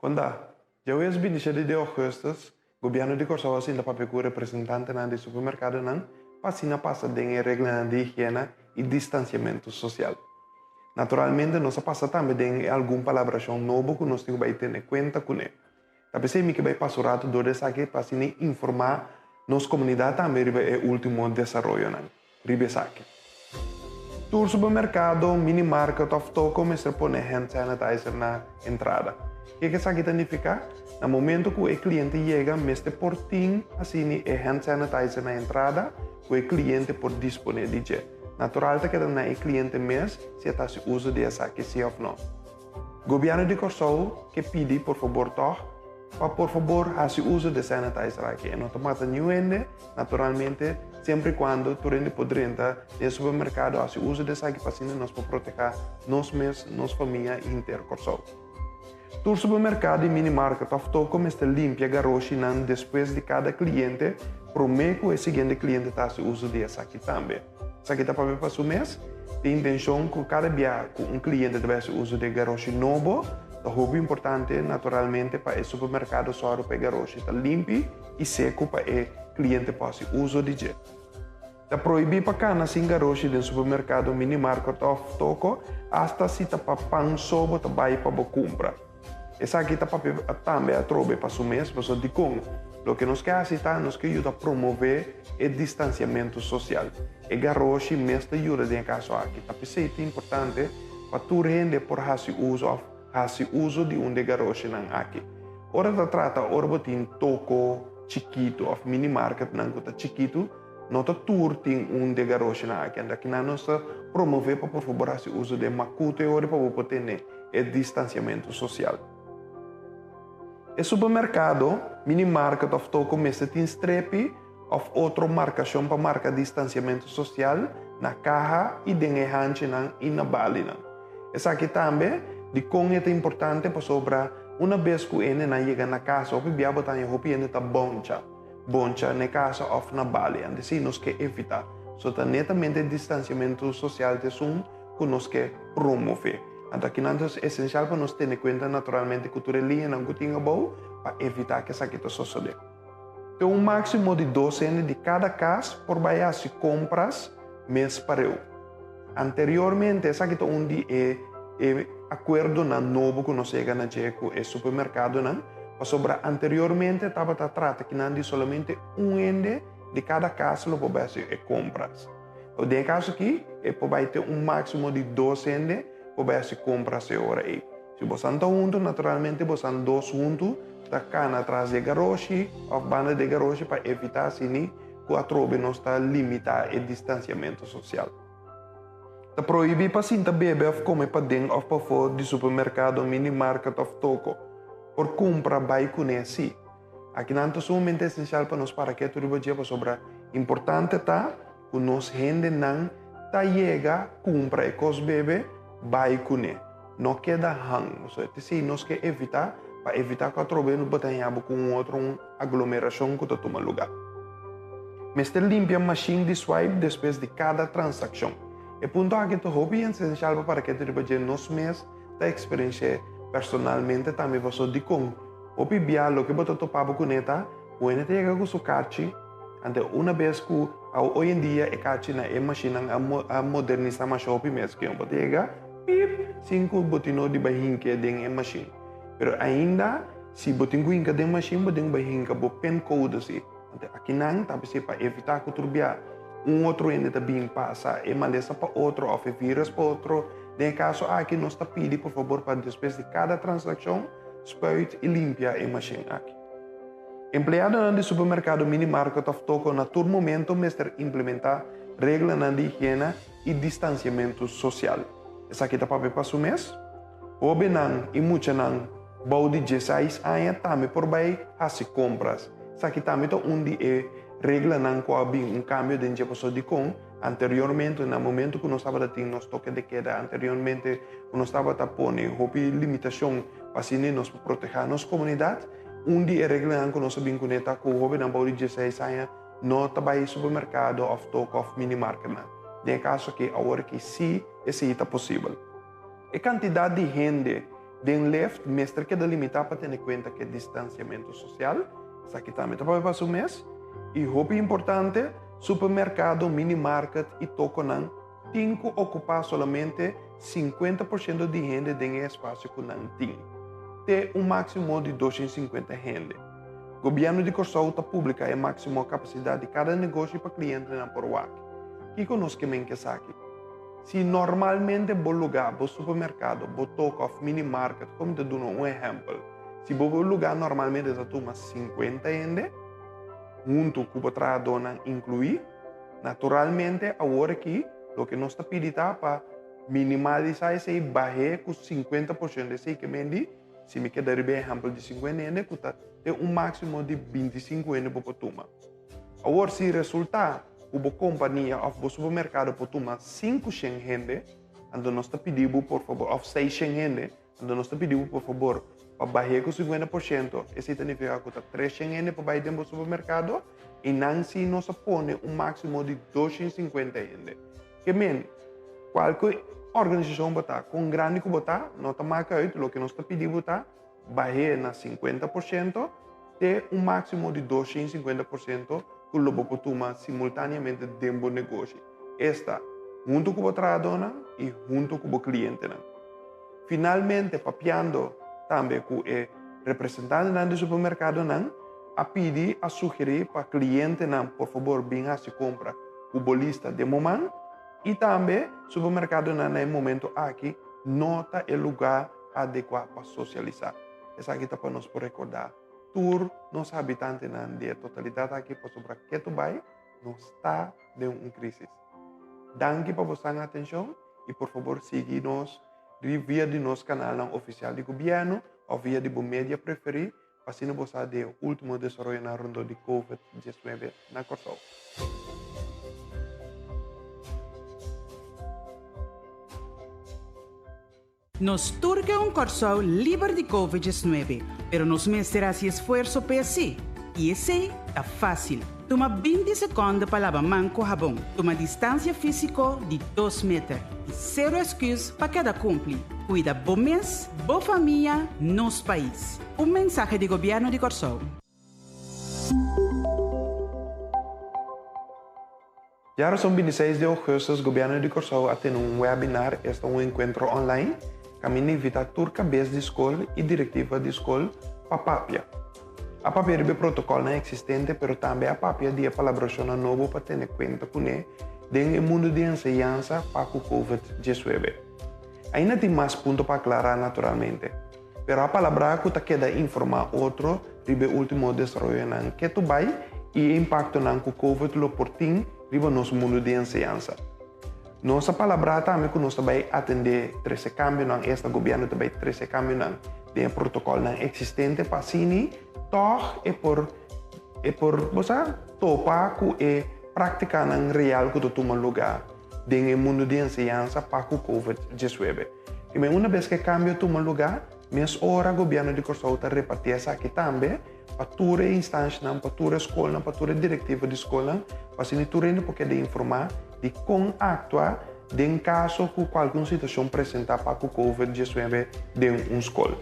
Konta, djawees 27 di ougùstùs, Gobièrnu di Kòrsou a sinta papia ku representantenan di supermerkadonan pa asina pasa den e reglanan di higiena i distansiamentu sosial. Naturalmente nos a pasa tambe den e algun palabrashon nobo ku nos tin ku bai tene kuenta kuné. Ta p'esei mi ke bai pasa un ratu dor di esaki pa asina informá nos komunidat tambe riba e último desaroyonan riba esaki. Tur supermerkado, minimarket òf toko mester pone hand sanitizer na entrada. Kiko esaki ta nifiká? Na momento ku e kliente yega mester por tin asina e hand sanitizer na entrada ku e kliente por disponé di dje. Natural ta keda na e kliente mes si e ta hasi uso di esaki si òf no. Gobièrnu di Kòrsou ke pidi por fabor tòg pa por fabor hasi uso di e sanitizer aki. E no ta mata niun hende, naturalmente, semper i kuando tur hende por drenta den e supermerkado hasi uso di esaki pa asina nos por protehá nos mes, nos famia i henter Kòrsou. Tur supermerkado i minimarket òf toko mester limpia garoshinan despues di kada kliente promé ku e siguiente kliente ta hasi uso di esaki tambe. Esaki ta papia pa su mes. Tin intenshon ku kada bia ku un kliente ta bai hasi uso di e garoshi nobo, ta hopi importante naturalmente pa e supermerkado sòru pa e garoshi ta limpi i seku pa e kliente por hasi uso di dje. Ta prohibí pa kana sin garoshi den supermerkado, minimarket òf toko, asta si ta pa pan so bo ta bai pa bo kumpra. Esaki ta papia tambe atrobe pa su mes, pasobra dikon? Loke nos ke hasi ta nos ke yuda promové e distansiamentu sosial. E garoshi mes ta yuda den e kaso aki. Ta p'esei ta importante pa tur hende por hasi uso òf hasi uso di un di e garoshinan aki. Ora ta trata ora bo tin toko chikitu òf minimarketnan ku ta chikitu, no ta tur tin un di e garoshinan aki. Anto akinan nos ta promové pa por fabor hasi uso di e makutu e ora pa bo por tene e distansiamentu sosial. E supermerkado, minimarket òf toko mester tin strepi òf otro markashon pa marka distansiamentu sosial na kaha i den e hanchinan i na balinan. Esaki tambe dikon e ta importante pasobra una bes ku hendenan yega na kas hopi bia bo ta haña hopi hende ta boncha boncha na e kasa òf na bali. Antes si nos ke evitá. So ta netamente distansiamentu sosial ta esun ku nos ke promové. Anto akinan ta esensial pa nos tene kuenta naturalmente ku tur e liñanan ku tin abou pa evitá ku esaki ta sosodé. Te un máksimo di dos hende di kada kas por bai hasi kompras mes pareu. Anteriormente esaki ta un di e e akuerdonan nobo ku nos yega na dje ku e supermerkadonan, pasobra anteriormente tabata trata kinan di solamente un hende di kada kas lo por bai hasi e kompras. Den e kaso aki e por bai te un máksimo di dos hende por bai hasi kompras e ora ei. Si bosan ta huntu, naturalmente bosan dos huntu ta kana tras di e garoshi òf banda di e garoshi pa evitá asini ku atrobe nos ta limitá e distansiamentu sosial. Ta prohibí pa sinta bebe òf kome paden òf pafó di supermerkado, minimarket òf toko. Por kumpra bai kuné sí. Akinan ta sumamente esensial pa nos para ketu riba dje pasobra importante ta ku nos hendenan ta yega kumpra e kos bebe bai kuné. No keda hang. So e si nos ke evitá pa evitá ku atrobe no bo ta haña bo ku un otro un aglomerashon ku ta tuma lugá. Mester limpia mashin di swipe despues di kada transakshon. E punto aki ta hopi esensial pa para ketu riba dje nos mes ta eksperensh'é personalmente tambe pasobra dikon Hopi bia loke bo ta topa bo kuné ta ku hende ta yega ku su karchi, anto una bes ku hoy en dia e karchi na e mashinnan a modernisá masha hopi mes ku bo ta yega pip sin ku bo tin no di bai hinka den e mashin. Pero ainda si bo tin ku hinka den mashin bo tin ku bai hinka bo pin code si. Anto akinan ta bisí pa evitá ku tur bia un otro hende ta bin pasa e malesa pa otro òf e virus pa otro. Den e kaso aki nos ta pidi por fabor pa despues di kada transakshon Spuit i limpia e mashin aki. Empleadonan di supermerkado, minimarket òf toko na tur momento mester implementá reglanan di higiena i distansiamentu sosial. Esaki ta papia pa su mes. Hóbennan i muchanan bou di dieseis aña tambe por bai hasi kompras. Esaki tambe ta un di e reglanan ku a bin un kambio den dje pasobra dikon Anteriormente, na momento ku nos tabata tin nos toke de keda, anteriormente ku nos tabata pone hopi limitashon pa asina nos por protehá nos komunidat, un di e reglanan ku nos a bin kuné ta ku hóbennan bou di dieseis aña no ta bai supermerkado òf toko òf minimarketnan. Den e kaso aki, awor aki sí esei ta posibel. E kantidat di hende. Den lift mester keda limitá pa tene kuenta ku e distansiamentu sosial. Esaki tambe ta papia pa su mes. I hopi importante, supermerkado, minimarket i tokonan tin ku okupá solamente 50% di hende den e espasio ku nan tin, te un máksimo di 250 hende. Gobièrnu di Kòrsou ta publiká e máksimo kapasidat di kada negoshi pa klientenan por wak. Kiko nos ke men ku esaki? Si normalmente bo lugá, bo supermerkado, bo toko òf minimarket, kon mi ta duna un ehèmpel, si bo lugá normalmente ta tuma 50 hende, huntu ku bo trahadónan inkluí, naturalmente awor aki loke nos ta pidi ta pa minimalisá esei, bah'é ku 50%. Esei ke men di, si mi keda riba e ehèmpel di 50 hende, ku ta te un máksimo di 25 hende bo por tuma. Awor si resultá ku bo kompania òf bo supermerkado por tuma 500 hende, anto nos ta pidi bo por fabor, òf 600 hende, anto nos ta pidi bo por fabor pa bah'é ku 50%, esei ta nifiká ku ta 300 hende por bai den bo supermerkado i nan si nos a pone un máksimo di 250 hende. Ke men, kualke organisashon bo ta, kon grandi ku bo ta, no ta maka uit, loke nos ta pidi bo ta bah'é na 50% te un máksimo di 250% ku lo bo por tuma simultáneamente den bo negoshi. Esta, huntu ku bo trahadónan i huntu ku bo klientenan. Finalmente, papiando tambe ku e representantenan di supermerkadonan, a pidi, a sugerí pa klientenan por fabor bin hasi kompra ku bo lista den bo man i tambe supermerkadonan na e momento aki no ta e lugá adekuá pa sosialisá. Esaki ta pa nos por rekordá tur nos habitantenan di e totalidat aki pasobra ketu bai nos ta den un krísis. Danki pa bosan atenshon i por fabor sigui nos via di nos kanalnan ofisial di gobièrnu òf via di bo media preferí pa asina bo sa di e último desaroyonan rondó di Covid 19 na Kòrsou. Nos tur ke un Kòrsou liber di Covid 19, pero nos mester hasi esfuerso pa esei. I esei ta fásil. Tuma 20 sekònde pa laba man ku habon, tuma distansia físiko di 2 meter i sero esküs pa keda kumpli. Kuida bo mes, bo famia, nos pais. Un mensahe di Gobièrnu di Kòrsou. Djarason 26 di ougùstùs Gobièrnu di Kòrsou a tene un webinar, esta un enkuentro online, kaminda invitá tur kabes di skol i direktiva di skol pa papia. A papia riba e protokòlnan eksistente pero tambe a papia di e palabrashonnan nobo pa tene kuenta kuné den e mundu di enseñansa pa ku Covid 19. Ainda tin mas punto pa aklará naturalmente, pero a palabrá ku ta keda informá otro riba e último desaroyonan ketu bai i e impaktonan ku Covid lo por tin riba nos mundu di enseñansa. Nos a palabrá tambe ku nos ta bai atendé trese kambionan, esta gobièrnu ta bai trese kambionan den e protokòlnan eksistente pa asini tòg e por e por, bo sa, topa ku e práktikanan real ku ta tuma lugá den e mundu di enseñansa pa ku Covid 19. Primer una bes ku e kambio tuma lugá, mes ora gobièrnu di Kòrsou ta repartí esaki tambe pa tur e instanshanan, pa tur e skolnan, pa tur e direktiva di skolnan, pa asina tur hende por keda informá di kon aktua den kaso ku kualke un situashon presentá pa ku Covid 19 den un skol.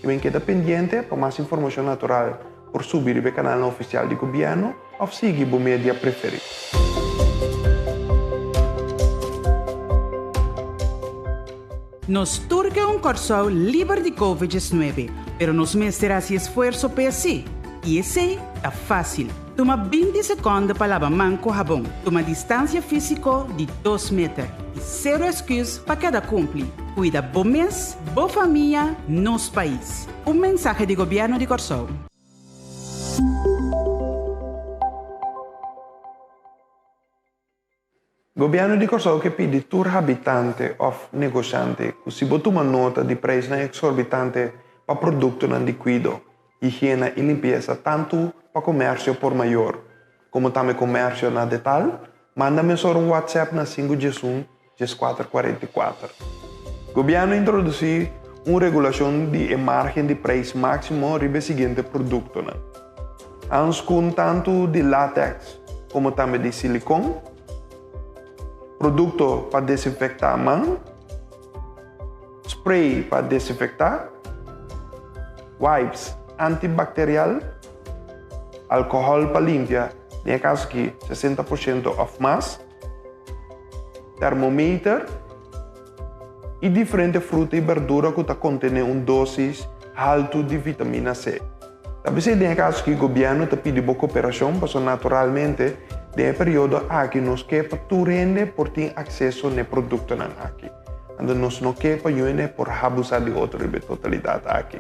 I men keda pendiente pa mas informashon natural por subi riba e kanalnan ofisial di gobièrnu òf sigui bo media preferí. Nos tur ke un Kòrsou liber di Covid 19, pero nos mester hasi esfuerso pa esei. I esei ta fásil. Tuma 20 sekònde pa laba man ku habon, tuma distansia físiko di 2 meter i sero esküs pa keda kumpli. Kuida bo mes, bo famia, nos pais. Un mensahe di Gobièrnu di Kòrsou. Gobièrnu di Kòrsou ke pidi tur habitante òf negoshante ku si bo tuma nota di preisnan eksorbitante pa produktonan di kuido, higiena i limpiesa tantu pa komersio por mayor komo tambe komersio na detal, manda mesora un WhatsApp na sinku 11 14 44. Gobièrnu a introdusí un regulashon di e márgen di preis máksimo riba e siguiente produktonan, hanskun tantu di latèks komo tambe di silikon, produkto pa desinfektá man, spray pa desinfektá. Wipes antibacterial, alcohol pa limpia, den e caso aki 60% of mas, termometer y diferente fruta y berdura cu ta contene un dosis halto di vitamina C. Ta p'esei den e caso aki gobierno ta pidi bo cooperacion pasobra naturalmente den e periodo aki nos ke pa tur hende por tin acceso n'e productonan aki. Anto nos no ke pa yuende por habusa di otro riba e totalidat aki.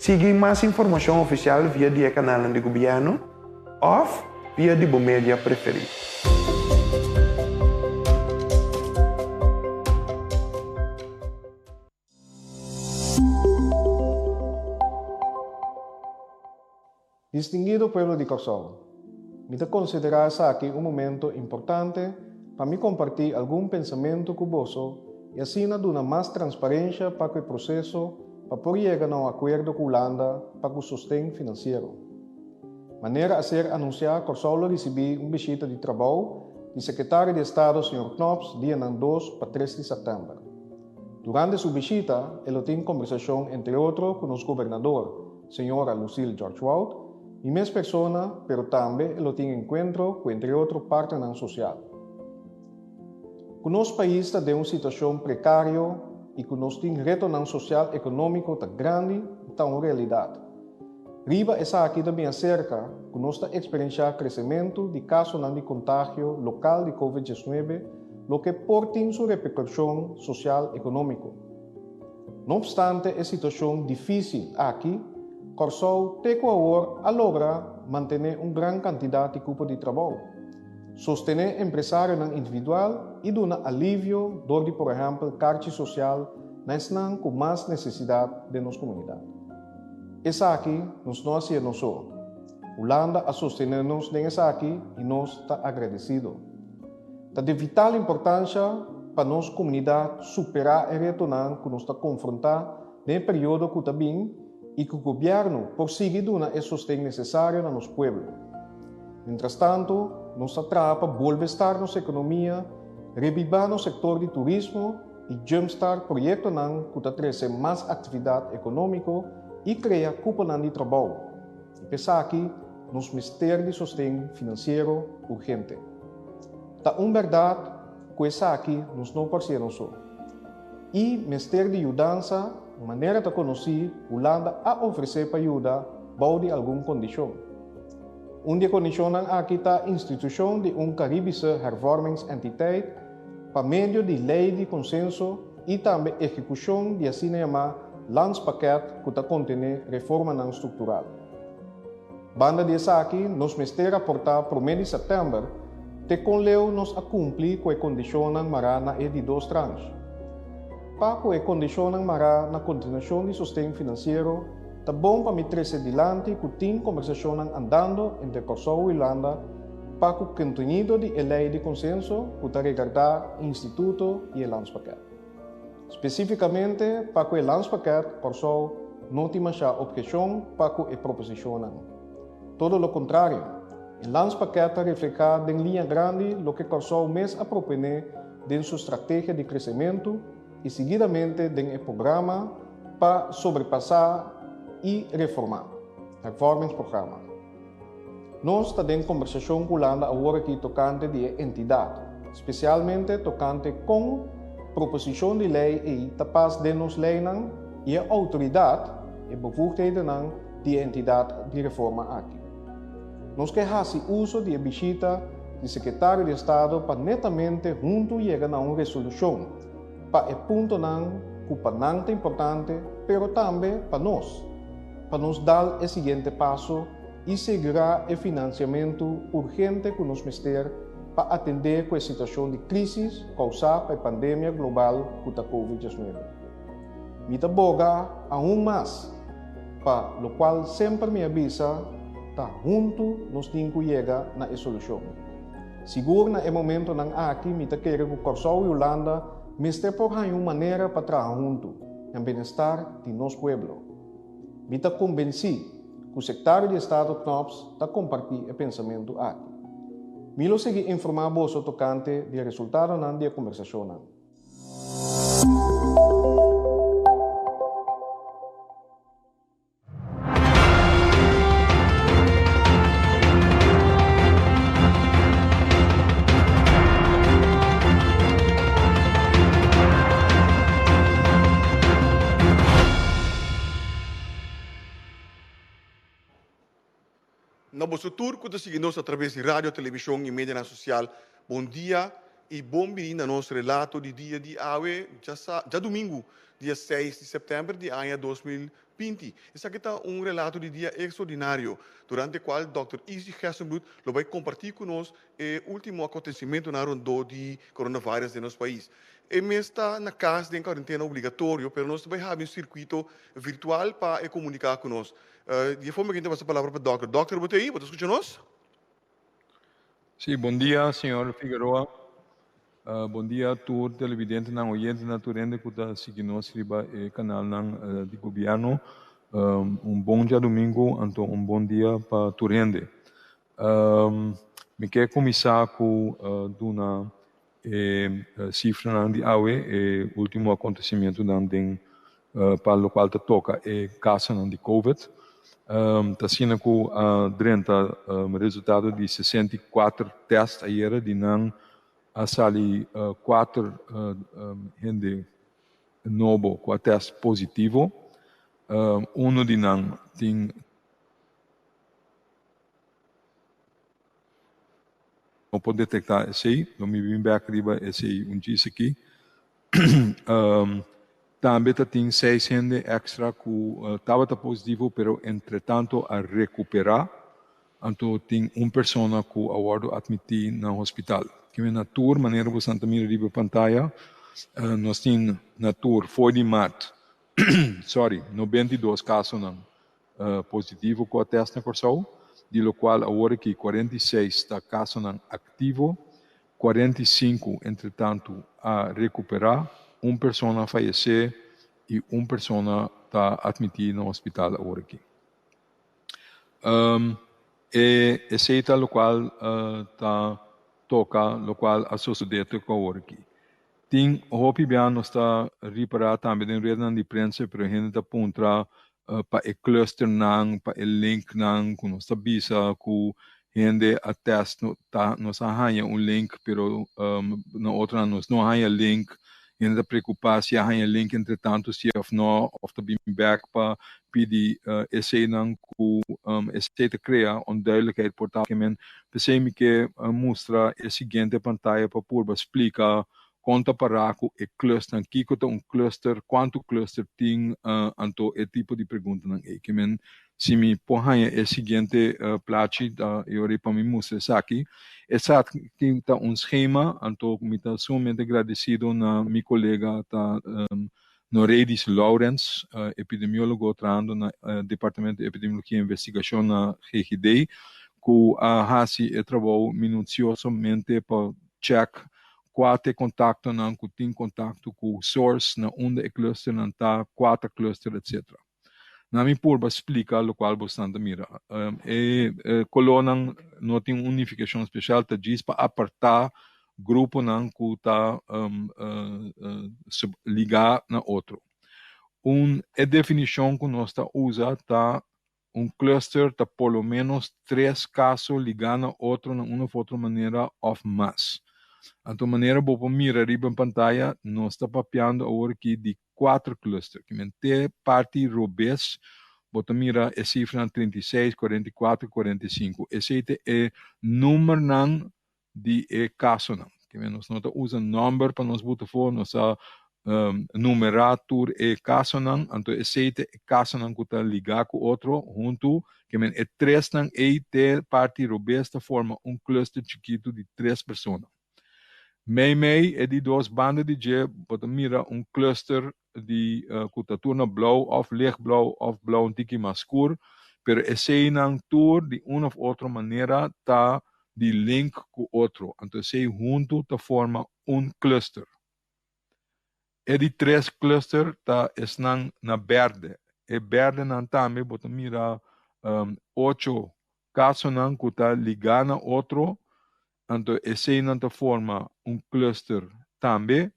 Sigui mas informashon ofisial via di e kanalnan di gobièrnu òf via di bo media preferí. Distinguido pueblo di Kòrsou, mi ta konsiderá esaki un momento importante pa mi kompartí algun pensamentu ku boso i asina duna mas transparensha pa ku e proseso pa por yega na un akuerdo ku Hulanda pa ku sosten finansiero. Manera a ser anunsiá Kòrsou lo risibí un bishita di trabou di Sekretario di Estado señor Knops dianan dos pa tres di sèptèmber. Durante su bishita e lo tin kombersashon entre otro ku nos gobernador, Señora Lucille George-Wout, mi mes persona, pero tambe e lo tin enkuentro ku entre otro partnernan sosial. Ku nos pais ta den un situashon prekario i ku nos tin retonan sosial ekonómiko ta grandi ta un realidat. Riba esaki ta bin aserka ku nos ta eksperenshá kresementu di kasonan di kontagio lokal di Covid 19 loke por tin su reperkushon sosial ekonómiko. No obstante e situashon difísil aki, Kòrsou te ku awor a logra mantené un gran kantidat di kupo di trabou, sostené empresarionan individual i duna alivio dor di por ehèmpel karchi sosial na esnan ku mas nesesidat den nos komunidat. Esaki nos no hasié nos so. Hulanda a sostené nos den esaki i nos ta agradesido. Ta di vital importansha pa nos komunidat superá e retonan ku nos ta konfrontá den e periodo ku ta bin i ku gobièrnu por sigui duna e sosten nesesario na nos pueblo. Mientrastantu, nos ta traha pa bolbe start nos ekonomia, rebibá nos sektor di turismo i jumpstart proyektonan ku ta trese mas aktividat ekonómiko i krea kuponan di trabou. I p'esaki nos mester di sosten finansiero urgente. Ta un bèrdat ku esaki nos no por hasié nos so. I mester di yudansa, manera ta konosí, Hulanda a ofresé pa yuda bou di algun kondishon. Un di e kondishonnan aki ta institushon di un Caribische Hervormingsentiteit pa medio di lei di konsenso i tambe ehekushon di asina yamá Landspakket ku ta kontené reformanan struktural. Banda di esaki nos mester raportá promé di sèptèmber te kon leu nos a kumpli ku e kondishonnan mará na e di dos transh. Pa ku e kondishonnan mará na kontinuashon di sosten finansiero, ta bon pa mi trese dilanti ku tin kombersashonnan andando entre Kòrsou i Hulanda pa ku kontenido di e lei di konsenso ku ta regardá e instituto i e landspakket. Spesífikamente pa ku e landspakket, Kòrsou no tin mashá opheshon pa ku e proposishonnan. Todo lo kontrario, e landspakket ta reflehá den liña grandi loke Kòrsou mes a proponé den su strategia di kresementu i siguidamente den e programa pa sobrepasá i reformá, hervormingsprogramma. Nos ta den kombersashon ku Hulanda awor aki tokante di e entidat, spesialmente tokante kon proposishon di lei ei ta pas den nos leinan i e outoridat, e bevoegdhedennan, di e entidat di reforma aki. Nos ke hasi uso di e bishita di Sekretario di Estado pa netamente huntu yega na un resolushon pa e puntonan ku pa nan ta importante pero tambe pa nos, pa nos dal e siguiente paso i segurá e finansiamentu urgente ku nos mester pa atendé ku e situashon di krísis kousá pa e pandemia global ku ta Covid 19. Mi ta boga aun mas pa lokual semper mi a bisa ta huntu nos tin ku yega na e solushon. Sigur na e momentonan aki mi ta kere ku Kòrsou i Hulanda mester por haña un manera pa traha huntu na benestar di nos pueblo. Mi ta konbensí ku Sektario di Estado Knops ta kompartí e pensamentu aki. Mi lo sigui informá boso tokante di e resultadonan di e kombersashonnan. boso tur ku ta sigui nos a traves di radio, televishon i medianan sosial, bon dia i bon bini na nos relato di dia di awe djadumingu dia seis di sèptèmber di aña 2020. Esaki ta un relato di dia ekstraordinario durante kual dòkter Izzy Gerstenbluth lo bai kompartí ku nos e último akontesimentunan rondó di coronavirus den nos pais. E mes ta na kas den kuarentena obligatorio, pero nos ta bai habi un sirkuito virtual pa e komuniká ku nos. Di e forma aki ta pasa palabra pa dòkter. Dòkter, bo ta ei? Bo ta skucha nos? Sí, bon dia señor Figueroa. Bon dia tur televidentenan, oyentenan, tur hende ku ta sigui nos riba e kanalnan di gobièrnu. Un bon djadumingu, anto un bon dia pa tur hende. Mi ke kuminsá ku duna e sifranan di awe, e último akontesimentunan den pa lokual ta toka e kasonan di Covid. Ta asina ku a drenta resultado di 64 tèst ayera, di nan a sali kuater hende nobo ku a tèst positivo. Unu di nan tin. No por detektá esei. Lo mi bin bèk riba esei un djis aki. Tambe ta tin seis hende èkstra ku tabata positivo pero entretanto a rekuperá. Anto tin un persona ku a wòrdu atmití na hospital. Kimen na tur manera boso ta mira riba e pantaya nos tin na tur for di mart sorry 92 kasonan positivo ku a tèst na Kòrsou, di lokual awor aki 46 ta kasonan aktivo, 45 entretantu a rekuperá, un persona a fayesé i un persona ta atmití na hospital awor aki. E esei ta lokual ta toka lokual a sosodé te ku awor aki. Tin hopi bia nos ta ripará tambe den redenan di prensa pero hende ta puntra pa e clusternan, pa e linknan ku nos ta bisa ku hende a test no ta nos a haña un link pero na otronan nos no haña link. Hende ta preokupá si a haña link entretantu si òf no òf ta bin bèk pa pidi eseinan ku esei ta krea onduidelijkheid por ta. P'esei mi ke mustra e siguiente pantaya pa purba splika kon ta pará ku e clusternan, kiko ta un cluster, kuantu cluster tin, anto e tipo di preguntanan ei. Ke men si mi por haña e siguiente plachi ta e ora ei pa mi mustra esaki. Esaki ta un schema, anto mi ta sumamente gradesido na mi kolega ta Noredis Lourens, epidemiólogo trahando na Departamento di Epidemiologia i Investigashon na GGD, ku a hasi e trabou minusiosamente pa chèk kua ta e kontaktonan ku tin kontakto ku source, na unda e clusternan ta, kua ta cluster, etc. Na mi purba splika lokual bosnan ta mira. E kolónan no tin un nifikashon spesial, ta djis pa apartá gruponan ku ta ligá na otro. Un e definishon ku nos ta usa ta un cluster ta por lo ménos tres kaso ligá na otro na un òf otro manera òf mas. Anto manera bo por mira riba e pantaya nos ta papiando awor aki di kuater cluster. Ki men te parti robes bo ta mira e sifranan 36, 44, 45. Esei ta e numbernan di e kasonan. Ke men nos no ta usa nòmber pa nos buta afó, nos ta numerá tur e kasonan, anto esei ta e kasonan ku ta ligá ku otro huntu. Ke men e tresnan ei te parti robes ta forma un cluster chikitu di tres persona. Meimei e di dos banda di dje bo ta mira un cluster di ku ta tur na blou òf lichtblou òf blou un tiki mas skur, pero eseinan tur di un òf otro manera ta di link ku otro, anto esei huntu ta forma un cluster. E di tres cluster ta esnan na bèrdè. E bèrdenan tambe bo ta mira ocho kasonan ku ta ligá na otro, anto eseinan ta forma un cluster tambe.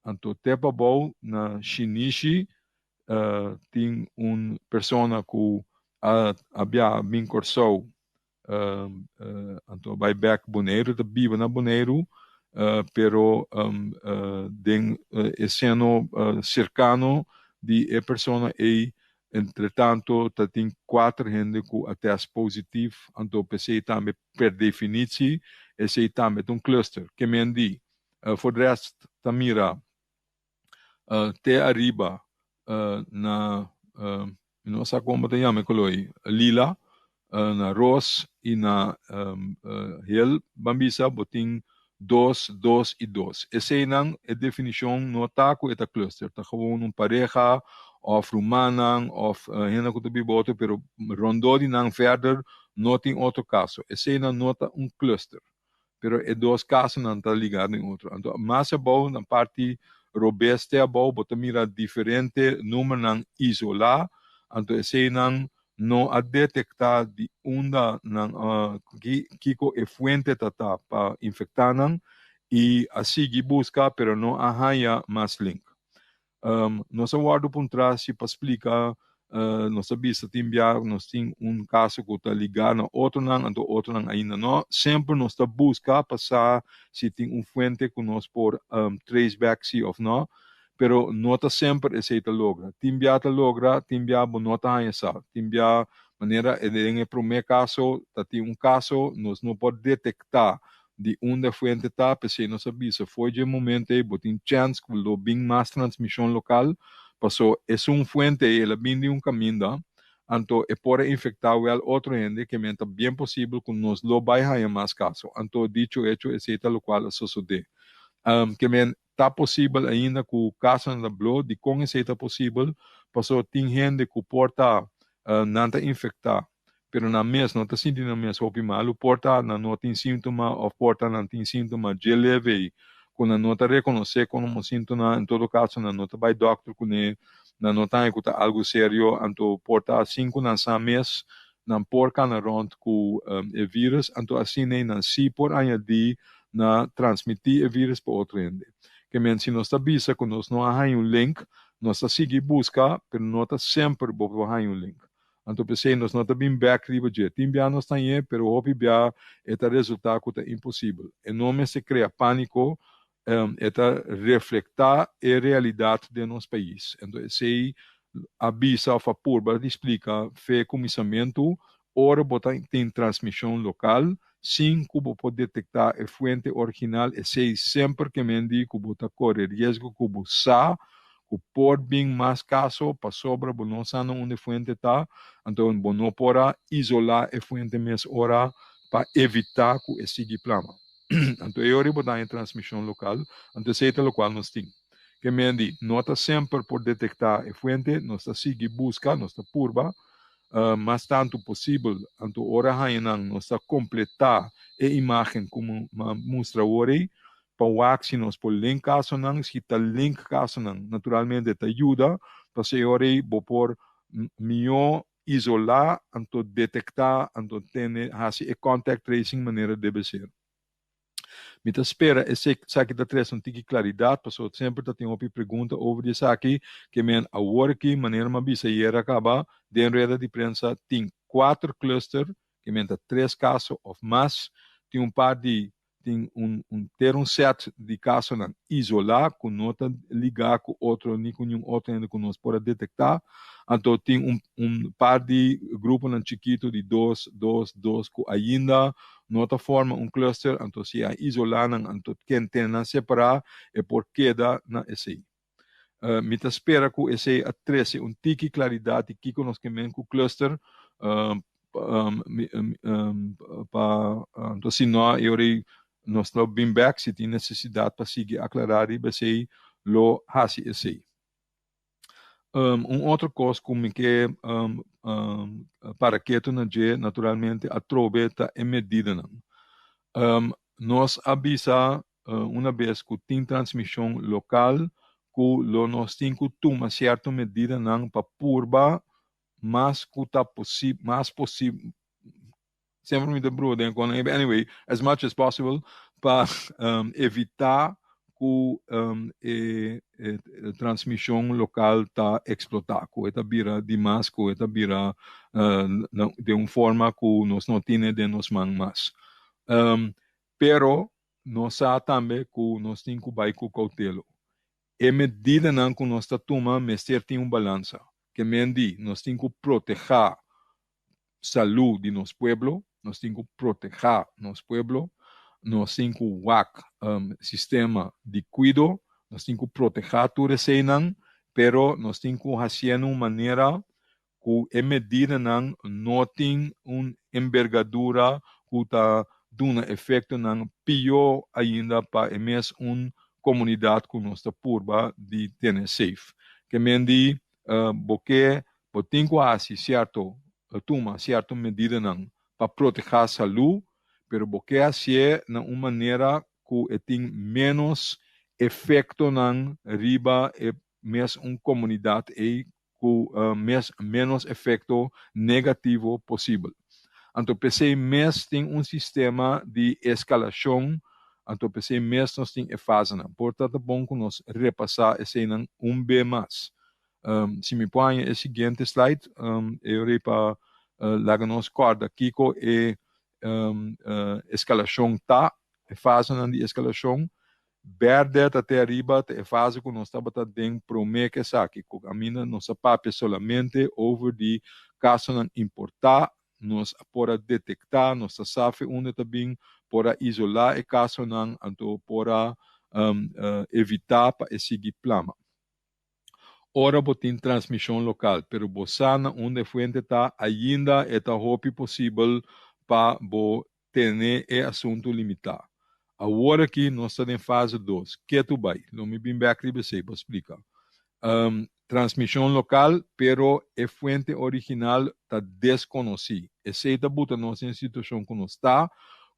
Anto te pabou na Shinishi tin un persona ku a a bia bin Kòrsou anto a bai bèk Boneiru, ta biba na Boneiru pero den e seno serkano di e persona ei. Entretanto ta tin kuater hende ku a test positief, anto p'esei tambe per definitie esei tambe ta un cluster. Ke men di? For de rest ta mira te ariba na mi no sa kon bo ta yama e kolor ei, lila, na ros i na hel ban bisa bo tin dos, dos i dos. Eseinan e definishon no ta ku e ta cluster, ta gewoon un pareha òf rumannan òf hende ku ta biba otro pero rondó di nan verder no tin otro kaso. Eseinan no ta un cluster. Pero e dos kasonan ta ligá den otro. Anto mas abou na parti robes te abou bo ta mira diferente numernan isolá, anto eseinan no a detektá di unda nan a kiko e fuente ta ta pa infektá nan i a sigui buska pero no a haña mas link. Nos a wòrdu puntrá si pa splika nos a bisa tin bia nos tin un kaso ku ta ligá na otronan anto otronan ainda no. Semper nos ta buska pa sa si tin un fuente ku nos por trace back si òf no, pero no ta semper esei ta logra. Tin bia ta logra, tin bia bo no ta haña sa. Tin bia manera den e promé kaso ta tin un kaso nos no por detektá di unda e fuente ta, p'esei nos a bisa fo'i dje momento ei bo tin chèns ku lo bin mas transmishon lokal, paso esun fuente ei el a bin di un kaminda, anto e por a infektá wèl otro hende, ke men ta bien posibel ku nos lo bai haña mas kaso. Anto dicho hecho esei ta lokual a sosodé. Ke men ta posibel ainda ku kasonan ta blo, dikon esei ta posibel? Paso tin hende ku por ta nan ta infektá pero nan mes no ta sinti nan mes hopi malu, por ta nan no tin síntoma òf por ta nan tin síntoma dje leve ei ku nan no ta rekonosé komo síntoma, en todo kaso nan no ta bai dòkter kuné, nan no ta haña ku ta algu serio, anto por ta asin ku nan sa mes nan por kana rònt ku e vírus, anto asina ei nan sí por añadí na transmití e vírus pa otro hende. Ke men si nos ta bisa ku nos no a haña un link, nos ta sigui buska, pero no ta semper bo por haña un link. Anto p'esei nos no ta bin bèk riba dje. Tin bia nos ta hañ'é, pero hopi bia e ta resultá ku ta imposibel. E no mester krea pániko, e ta reflektá e realidat den nos pais. Anto esei a bisa òf a purba di splika fe kuminsamentu, ora bo ta tin transmishon lokal, sin ku bo por detektá e fuente original, esei semper ke men di ku bo ta kore riesgo ku bo sa ku por bin mas kaso pasobra bo no sa na unda e fuente ta, anto bo no por a isolá e fuente mes ora pa evitá ku e sigui plama. Anto e ora bo ta haña transmishon lokal, anto esei ta lokual nos tin. Ke men di, no ta semper por detektá e fuente, nos ta sigui buska, nos ta purba mas tantu posibel, anto ora haña nan nos ta kompletá e imágen ku mi a mustra awor ei, pa wak si nos por link kasonan, si ta link kasonan naturalmente ta yuda, pasobra e ora ei bo por mihó isolá, anto detektá, anto tene hasi e contact tracing manera debe ser. Mi ta spera esaki ta trese un tiki klaridat, pasobra semper ta tin hopi pregunta over di esaki, ke men awor aki, manera mi a bisa ayera kaba den rueda di prensa, tin kuater cluster, ke men ta tres kaso òf mas, tin un par di tin un un ter un set di kasonan isolá ku no ta ligá ku otro ni ku niun otro hende ku nos por a detektá. Anto tin un un par di gruponan chikitu di dos, dos, dos ku ainda no ta forma un cluster, anto si a isolá nan anto ken tene nan separá e por keda na esei. Mi ta spera ku esei a trese un tiki klaridat di kiko nos ke men ku cluster pa anto si no e ora ei nos lo bin bek si tin nesesidat pa sigui aklará riba esei lo hasi esei. Un otro kos ku mi ke para ketu na dje naturalmente atrobe ta e medidanan. Nos a bisa una bes ku tin transmishon lokal ku lo nos tin ku tuma sierto medidanan pa purba mas ku ta posib mas posib semper mi ta brua den kon anyway as much as possible pa evitá ku e transmishon lokal ta eksplotá ku e ta bira dimas ku e ta bira den un forma ku nos no tine den nos man mas. Pero nos sa tambe ku nos tin ku bai ku koutelo. E medidanan ku nos ta tuma mester tin un balansa. Ke men di, nos tin ku protehá salú di nos pueblo, nos tin ku protehá nos pueblo, nos tin ku wak sistema di kuido, nos tin ku protehá tur eseinan, pero nos tin ku hasié na un manera ku e medidanan no tin un embergadura ku ta duna efektonan pió ainda pa e mes un komunidat ku nos ta purba di tene safe. Ke men di bo ke bo tin ku hasi sierto tuma sierto medidanan pa protehá salú, pero bo ke hasié na un manera ku e tin ménos efektonan riba e mes un komunidat ei ku mes ménos efekto negativo posibel. Anto p'esei mes tin un sistema di eskalashon, anto p'esei mes nos tin e fasenan. Por ta ta bon ku nos repasá eseinan un be mas. Si mi por haña e siguiente slide, e ora ei pa laga nos kòrda kiko e eskalashon ta, e fasenan di eskalashon. Bèrdè ta te ariba ta e fase ku nos tabata den promé ku esaki, ku kaminda nos a papia solamente over di kasonan importá, nos a por a detektá, nos ta sa fe unda ta bin, por a isolá e kasonan, anto por a evitá pa e sigui plama. Ora bo tin transmishon lokal, pero bo sa na unda e fuente ta, ainda e ta hopi posibel pa bo tene e asuntu limitá. Awor aki nos ta den fase dos. Ketu bai. Lo mi bin bek riba esei pa splika. Transmishon lokal, pero e fuente original ta deskonosí. Esei ta buta nos den situashon ku nos ta,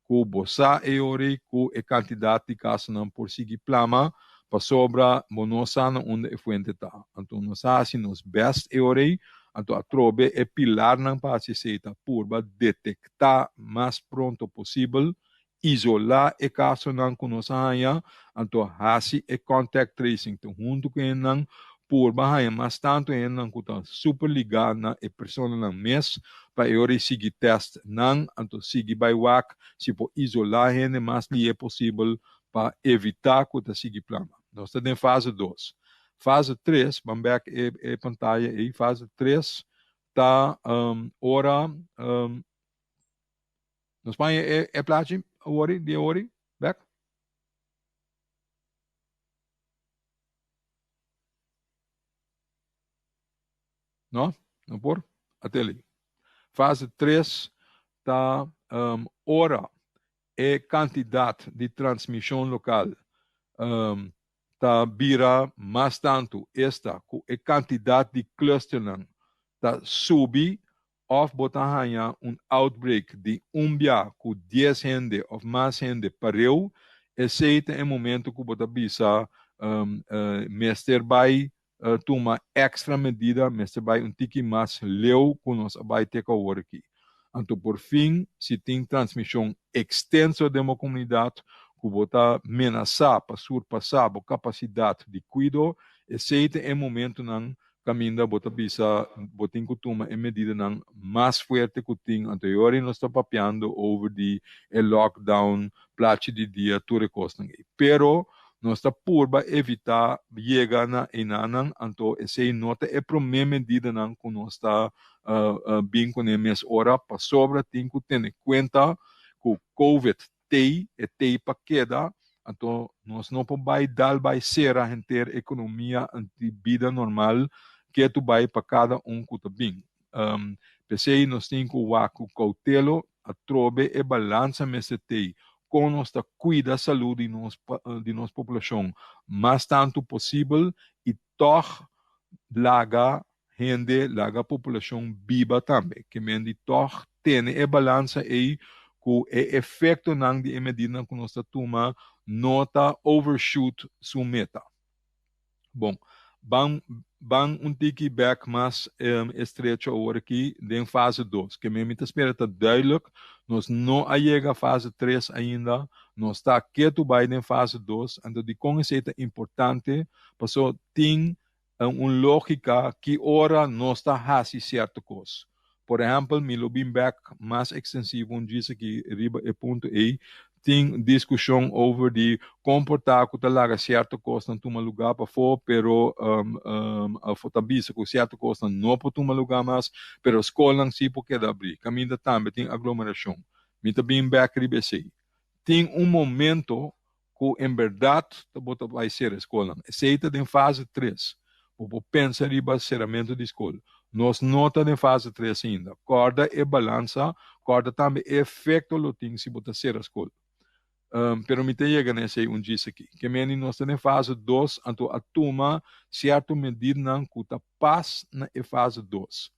ku bo sa e ora ei ku e kantidat di kasonan por sigui plama pasobra bo no sa na unda e fuente ta. Anto nos a hasi nos bèst e ora ei, anto atrobe e pilarnan pa hasi esei ta purba detektá mas pronto posibel, isolá e kasonan ku nos a haña, anto hasi e contact tracing te huntu ku hendenan, purba haña mas tantu hendenan ku ta super ligá na e personanan mes pa e ora ei sigui tèst nan, anto sigui bai wak si por isolá hende mas lihé posibel pa evitá ku ta sigui plama. Nos ta den fase dos. Fase tres, ban bèk e e pantaya ei, fase tres ta ora nos paña e e plachi awor di awor bèk? No? No por? Ateli. Fase tres ta ora e kantidat di transmishon lokal ta bira mas tantu, esta ku e kantidat di klusternan ta subi òf bo ta haña un outbreak di un bia ku dies hende òf mas hende pareu, esei ta e momento ku bo ta bisa mester bai tuma èkstra medida, mester bai un tiki mas leu ku nos a bai te ku awor aki. Anto por fin si tin transmishon ekstenso den bo komunidat ku bo ta menasá pa surpasá bo kapasidat di kuido, esei ta e momentunan kaminda bo ta bisa bo tin ku tuma e medidanan mas fuerte ku tin. Anto e ora ei nos ta papiando over di e lockdown, plachi di dia, tur e kosnan ei. Pero nos ta purba evitá yega na einanan, anto esei no ta e promé medidanan ku nos ta bin kuné mes ora, pasobra tin ku tene kuenta ku covid tei, e tei pa keda, anto nos no por bai dal bai sera henter ekonomia di bida normal ketu bai pa kada un ku ta bin. P'esei nos tin ku wak ku koutelo atrobe e balansa mester tei kon nos ta kuida salú di nos di nos populashon mas tantu posibel i tòg laga hende, laga populashon biba tambe. Ke men di tòg tene e balansa ei ku e efektonan di e medidanan ku nos ta tuma no ta overshoot su meta. Bon, ban ban un tiki bèk mas estrecho awor aki den fase dos. Ke men mi ta spera ta duidelijk, nos no a yega fase tres ainda, nos ta ketu bai den fase dos, anto dikon esei ta importante? Paso tin un lógika ki ora nos ta hasi sierto kos. Por ehèmpel, mi lo bin bèk mas ekstensivo un djis aki riba e punto ei. Tin diskushon over di kon por ta ku ta laga sierto kosnan tuma lugá pafó, pero afó ta bisa ku sierto kosnan no por tuma lugá mas, pero skolnan sí por keda abrí. Kaminda tambe tin aglomerashon. Mi ta bin bèk riba esei. Tin un momento ku en bèrdat ta bo ta bai sera e skolnan. Esei ta den fase tres. Bo por pensa riba seramentu di skol. Nos no ta den fase tres ainda. Kòrda e balansa, kòrda tambe e efekto lo tin si bo ta sera skol. Pero mi ta yega na esei un djis aki. Ke meni nos ta den fase dos, anto a tuma sierto medidanan ku ta pas na e fase dos.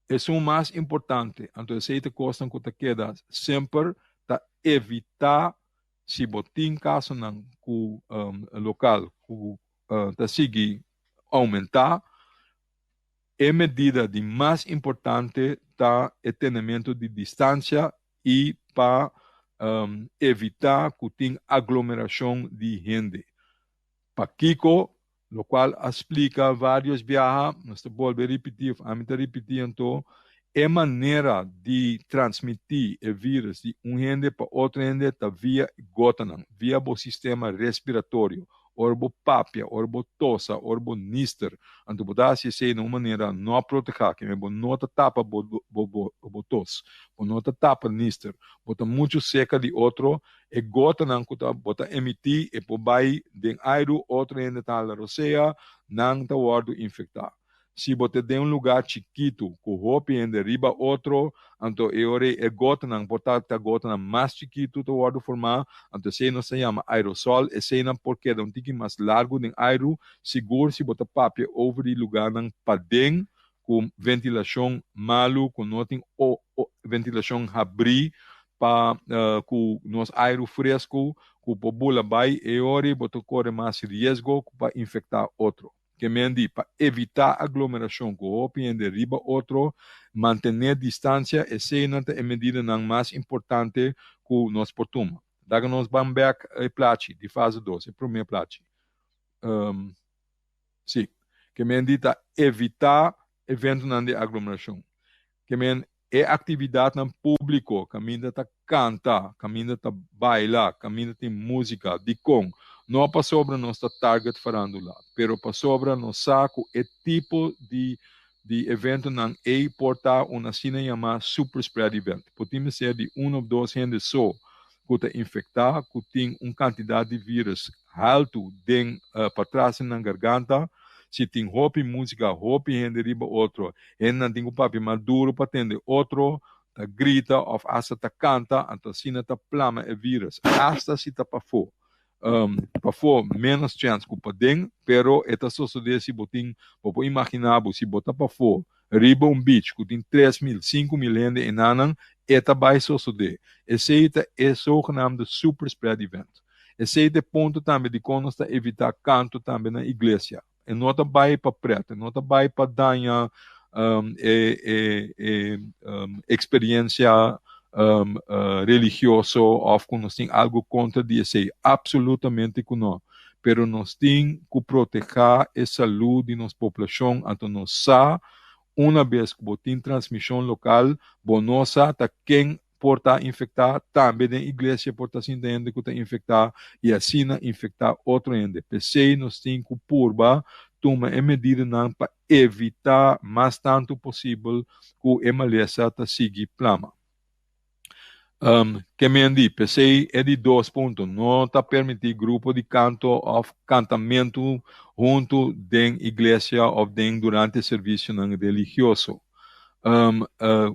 Esun mas importante, anto esei ta kosnan ku ta keda semper, ta evitá si bo tin kasonan ku lokal ku ta sigui oumentá, e medida di mas importante ta e tenementu di distansia i pa evitá ku tin aglomerashon di hende. Pakiko? Lokual a splika vários biaha, nos ta bolbe ripití òf ami ta ripití anto, e manera di transmití e vírus di un hende pa otro hende ta via gotanan, via bo sistema respiratorio. Ora bo papia, ora bo tosa, ora bo nister, anto bo ta hasi esei na un manera no protehá, keme bo no ta tapa bo bo tos, bo no ta tapa nister, bo ta muchu seka di otro, E gotanan ku ta bo ta emití e por bai den airu, otro hende ta hala rosea, nan ta wòrdu infektá. Si bo ta den un lugá chikitu ku hopi hende riba otro, anto e ora ei e gotanan por ta ta gotanan mas chikitu ta wòrdu formá, anto esei nos ta yama aerosol, eseinan por keda un tiki mas largu den airu, sigur si bo ta papia over di lugánan paden ku ventilashon malu, ku no tin ventilashon habrí pa ku nos airu fresku ku por bula bai e ora bo ta kore mas riesgo ku pa infektá otro. Ke men di pa evitá aglomerashon ku hopi hende riba otro, mantené distansia, eseinan ta e medidanan mas importante ku nos por tuma. Laga nos ban bèk e plachi di fase dos, e promé plachi. Sí. Ke men di ta evitá eventonan di aglomerashon. Ke men e aktividatnan públiko kaminda ta kanta, kaminda ta baila, kaminda tin músika, dikon? No pasobra nos ta target farándula, pero pasobra nos sa ku e tipo di di eventonan ei por ta un asina yamá super spread event. Por tin mester di un òf dos hende so ku ta infektá ku tin un kantidat di vírus haltu den patras den nan garganta. Si tin hopi músika, hopi hende riba otro, hendenan tin ku papia mas duru pa tende otro, ta grita òf asta ta kanta, anto asina ta plama e vírus, asta si ta pafó. Pafó ménos chèns ku paden, pero e ta sosodé si bo tin, bo por imaginá bo si bo ta pafó riba un beach ku tin 3000, 5000 hende enanan, e ta bai sosodé. Esei ta e zogenaamde super spread event. Esei ta e punto tambe dikon nos ta evitá kanto tambe na iglesia. E no ta bai pa pret, e no ta bai pa daña e e e experiencia religioso of ku nos tin algo kontra di esei. Absolutamente ku no. Pero nos tin ku protehá e salú di nos poblashon, anto nos sa una bes ku bo tin transmishon lokal, bo no sa ta ken por ta infektá, tambe den iglesia por ta sinta hende ku ta infektá i asina infektá otro hende. P'esei nos tin ku purba tuma e medidanan pa evitá mas tantu posibel ku e malesa ta sigui plama. Ke men di, p'esei e di dos punto, no ta permití grupo di kanto òf kantamentu huntu den iglesia òf den durante servisionan religioso.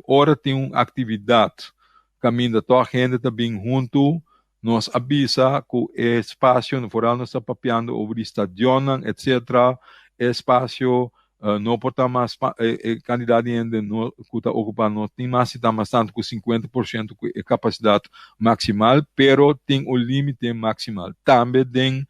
Ora tin un aktividat kaminda tòg hende ta bin huntu, nos a bisa ku e spasio, foral nos ta papiando over di stadionnan etcetera, e spasio no por ta mas e kantidat di hende no ku ta okupá no tin mas si ta mas tantu ku 50% ku e kapasidat maksimal, pero tin un límite maksimal tambe den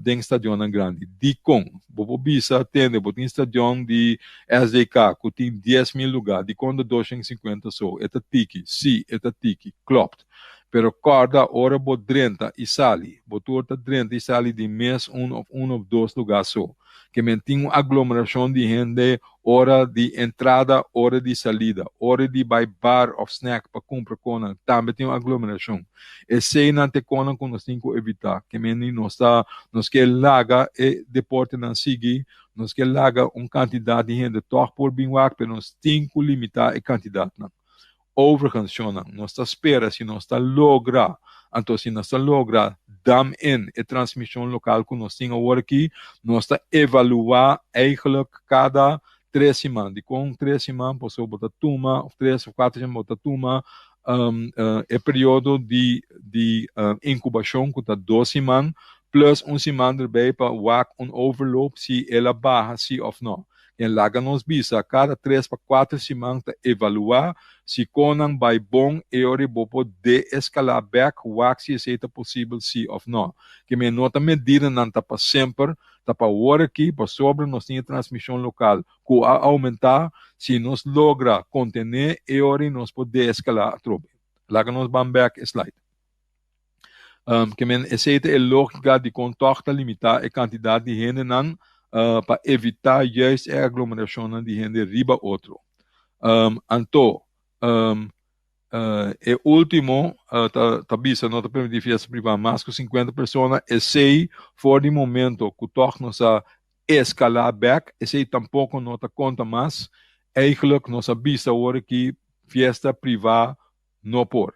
den stadionnan grandi. Dikon? Bo por bisa, tende, bo tin stadion di SDK ku tin 10.000 lugá, dikon ta 250 so? E ta tiki? Sí, e ta tiki, klopt. Pero kòrda ora bo drenta i sali, bo tur ta drenta i sali di mes un òf un òf dos lugá so. Ke men tin un aglomerashon di hende ora di entrada, ora di salida, ora di bai bar òf snack pa kumpra konan tambe tin un aglomerashon. Eseinan ta e konan ku nos tin ku evitá. Ke men di nos ta nos ke laga e deportenan sigui, nos ke laga un kantidat di hende tòg por bin wak pero nos tin ku limitá e kantidatnan. Overigens, shonnan, nos ta spera si nos ta logra, anto si nos ta logra dam in e transmishon lokal ku nos tin awor aki, nos ta evaluá eigenlijk kada tres siman. Dikon tres siman? Pasobra bo ta tuma, òf tres òf kuater siman, bo ta tuma e periodo di di inkubashon ku ta dos siman plus un siman derbei pa wak un overloop si el a baha si òf no. Den laga nos bisa kada tres pa kuater siman ta evaluá si konan bai bon e ora bo por deeskalá bèk wak si esei ta posibel si òf nò. Ke men no ta medidanan ta pa semper, ta pa awor aki pasobra nos tin e transmishon lokal ku a oumentá, si nos logra kontené e ora nos por deeskalá atrobe. Laga nos ban bèk e slide. Ke men esei ta e lógika dikon tòg ta limitá e kantidat di hendenan pa evitá juist e aglomerashonnan di hende riba otro. Anto, e último ta bisa no ta permití fiesta privá mas ku sinkuenta persona, esei for di momento ku tòg nos a eskalá bèk, esei tampoko no ta konta mas. Eigentlik nos a bisa awor aki fiesta privá no por.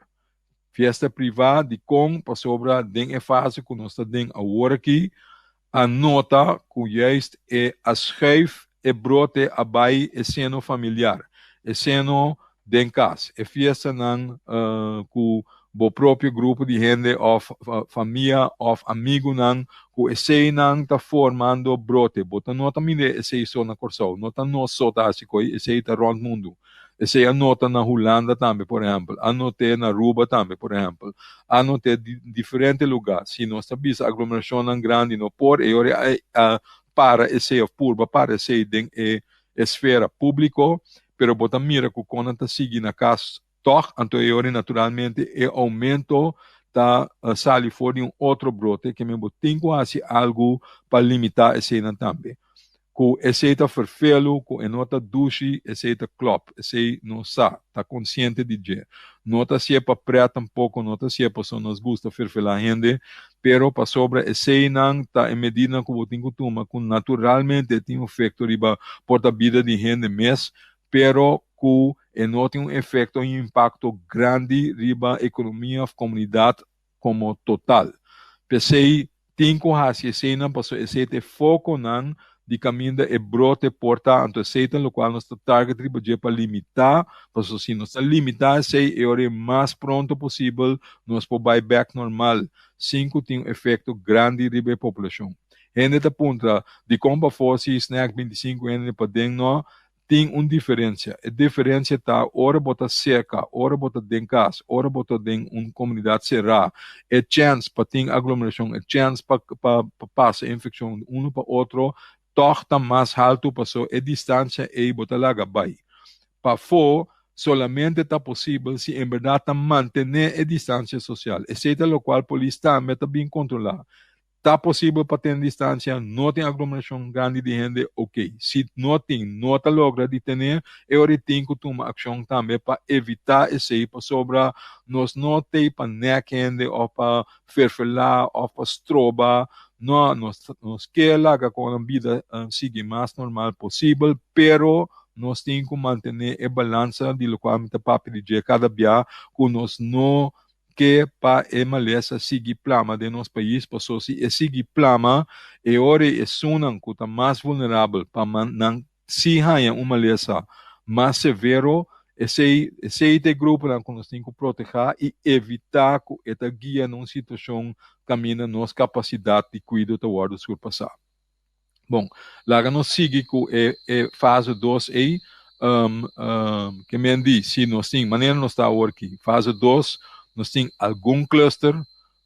Fiesta privá, dikon? Pasobra den e fase ku nos ta den awor aki, a nota ku juist e a schuif e brote a bai e seno familiar, e seno den kas, e fiestanan ku bo propio grupo di hende òf famia òf amigunan, ku eseinan ta formando brote. Bo ta nota mira esei so na Kòrsou, no ta nos so ta hasi koi, esei ta rònt mundu. Esei a nota na Hulanda tambe, por ehèmpel. A not'é na Aruba tambe, por ehèmpel. A not'é di diferente lugá. Si nos ta bisa aglomerashonnan grandi no por, e ora a para esei òf purba para esei den e esfera públiko, pero bo ta mira ku kon nan ta sigui na kas tòg, anto e ora naturalmente e oumento ta sali for di un otro brote, ke men bo tin ku hasi algu pa limitá eseinan tambe. Ku esei ta ferfelu, ku e no ta dushi, esei ta klòp. Esei nos sa, ta konsiente di dje. No ta hasié pa prèt tampoko, no ta hasié pasobra nos gusta ferfelá hende, pero pasobra eseinan ta e medidanan ku bo tin ku tuma ku naturalmente tin un efekto riba por ta bida di hende mes, pero ku e no tin un efekto i un impakto grandi riba ekonomia òf komunidat komo total. P'esei tin ku hasi eseinan pasobra esei ta e fokonan di kaminda e brote por ta, anto esei ta lokual nos ta target riba dje pa limitá, pasobra si nos ta limitá esei e ora e mas pronto posibel nos por bai bèk normal sin ku tin un efekto grandi riba e populashon. Hende ta puntra dikon pafó si snack 25 hende paden no Tin un diferencia. E diferencia ta ora bo ta cerca, ora bo ta den cas, ora bo ta den un comunidad cerá, e chens pa tin aglomeracion, e chens pa pa pasa e infeccion di uno pa otro tog ta mas halto paso e distancia ey bo ta laga bay. Pafó solamente ta posibel si en berdad ta mantene e distancia social. Esey ta locual polis tambe ta bin controla. Ta posibel pa tene distancia, no tin aglomeracion grandi di hende, ok. Si no tin, no ta logra di tene, e ora tin cu tuma accion tambe pa evita esey, pasobra nos no t'ey pa nek hende of pa ferfela of pa stroba, no, nos nos ke laga con nan bida sigui mas normal posibel, pero nos tin cu mantene e balansa di locual mi ta papia di dje cada bia, cu nos no ke pa e malesa sigui plama den nos pais paso si e sigui plama e ora ei esunnan ku ta mas vulnerabel pa nan si haña un malesa mas severo esei esei ta e gruponan ku nos tin ku protehá i evitá ku e ta guia na un situashon kaminda nos kapasidat di kuido ta wòrdu surpasá. Bon, laga nos sigui ku e e fase dos ei. Ke men di, si nos tin, manera nos ta awor aki, fase dos, nos tin algun cluster,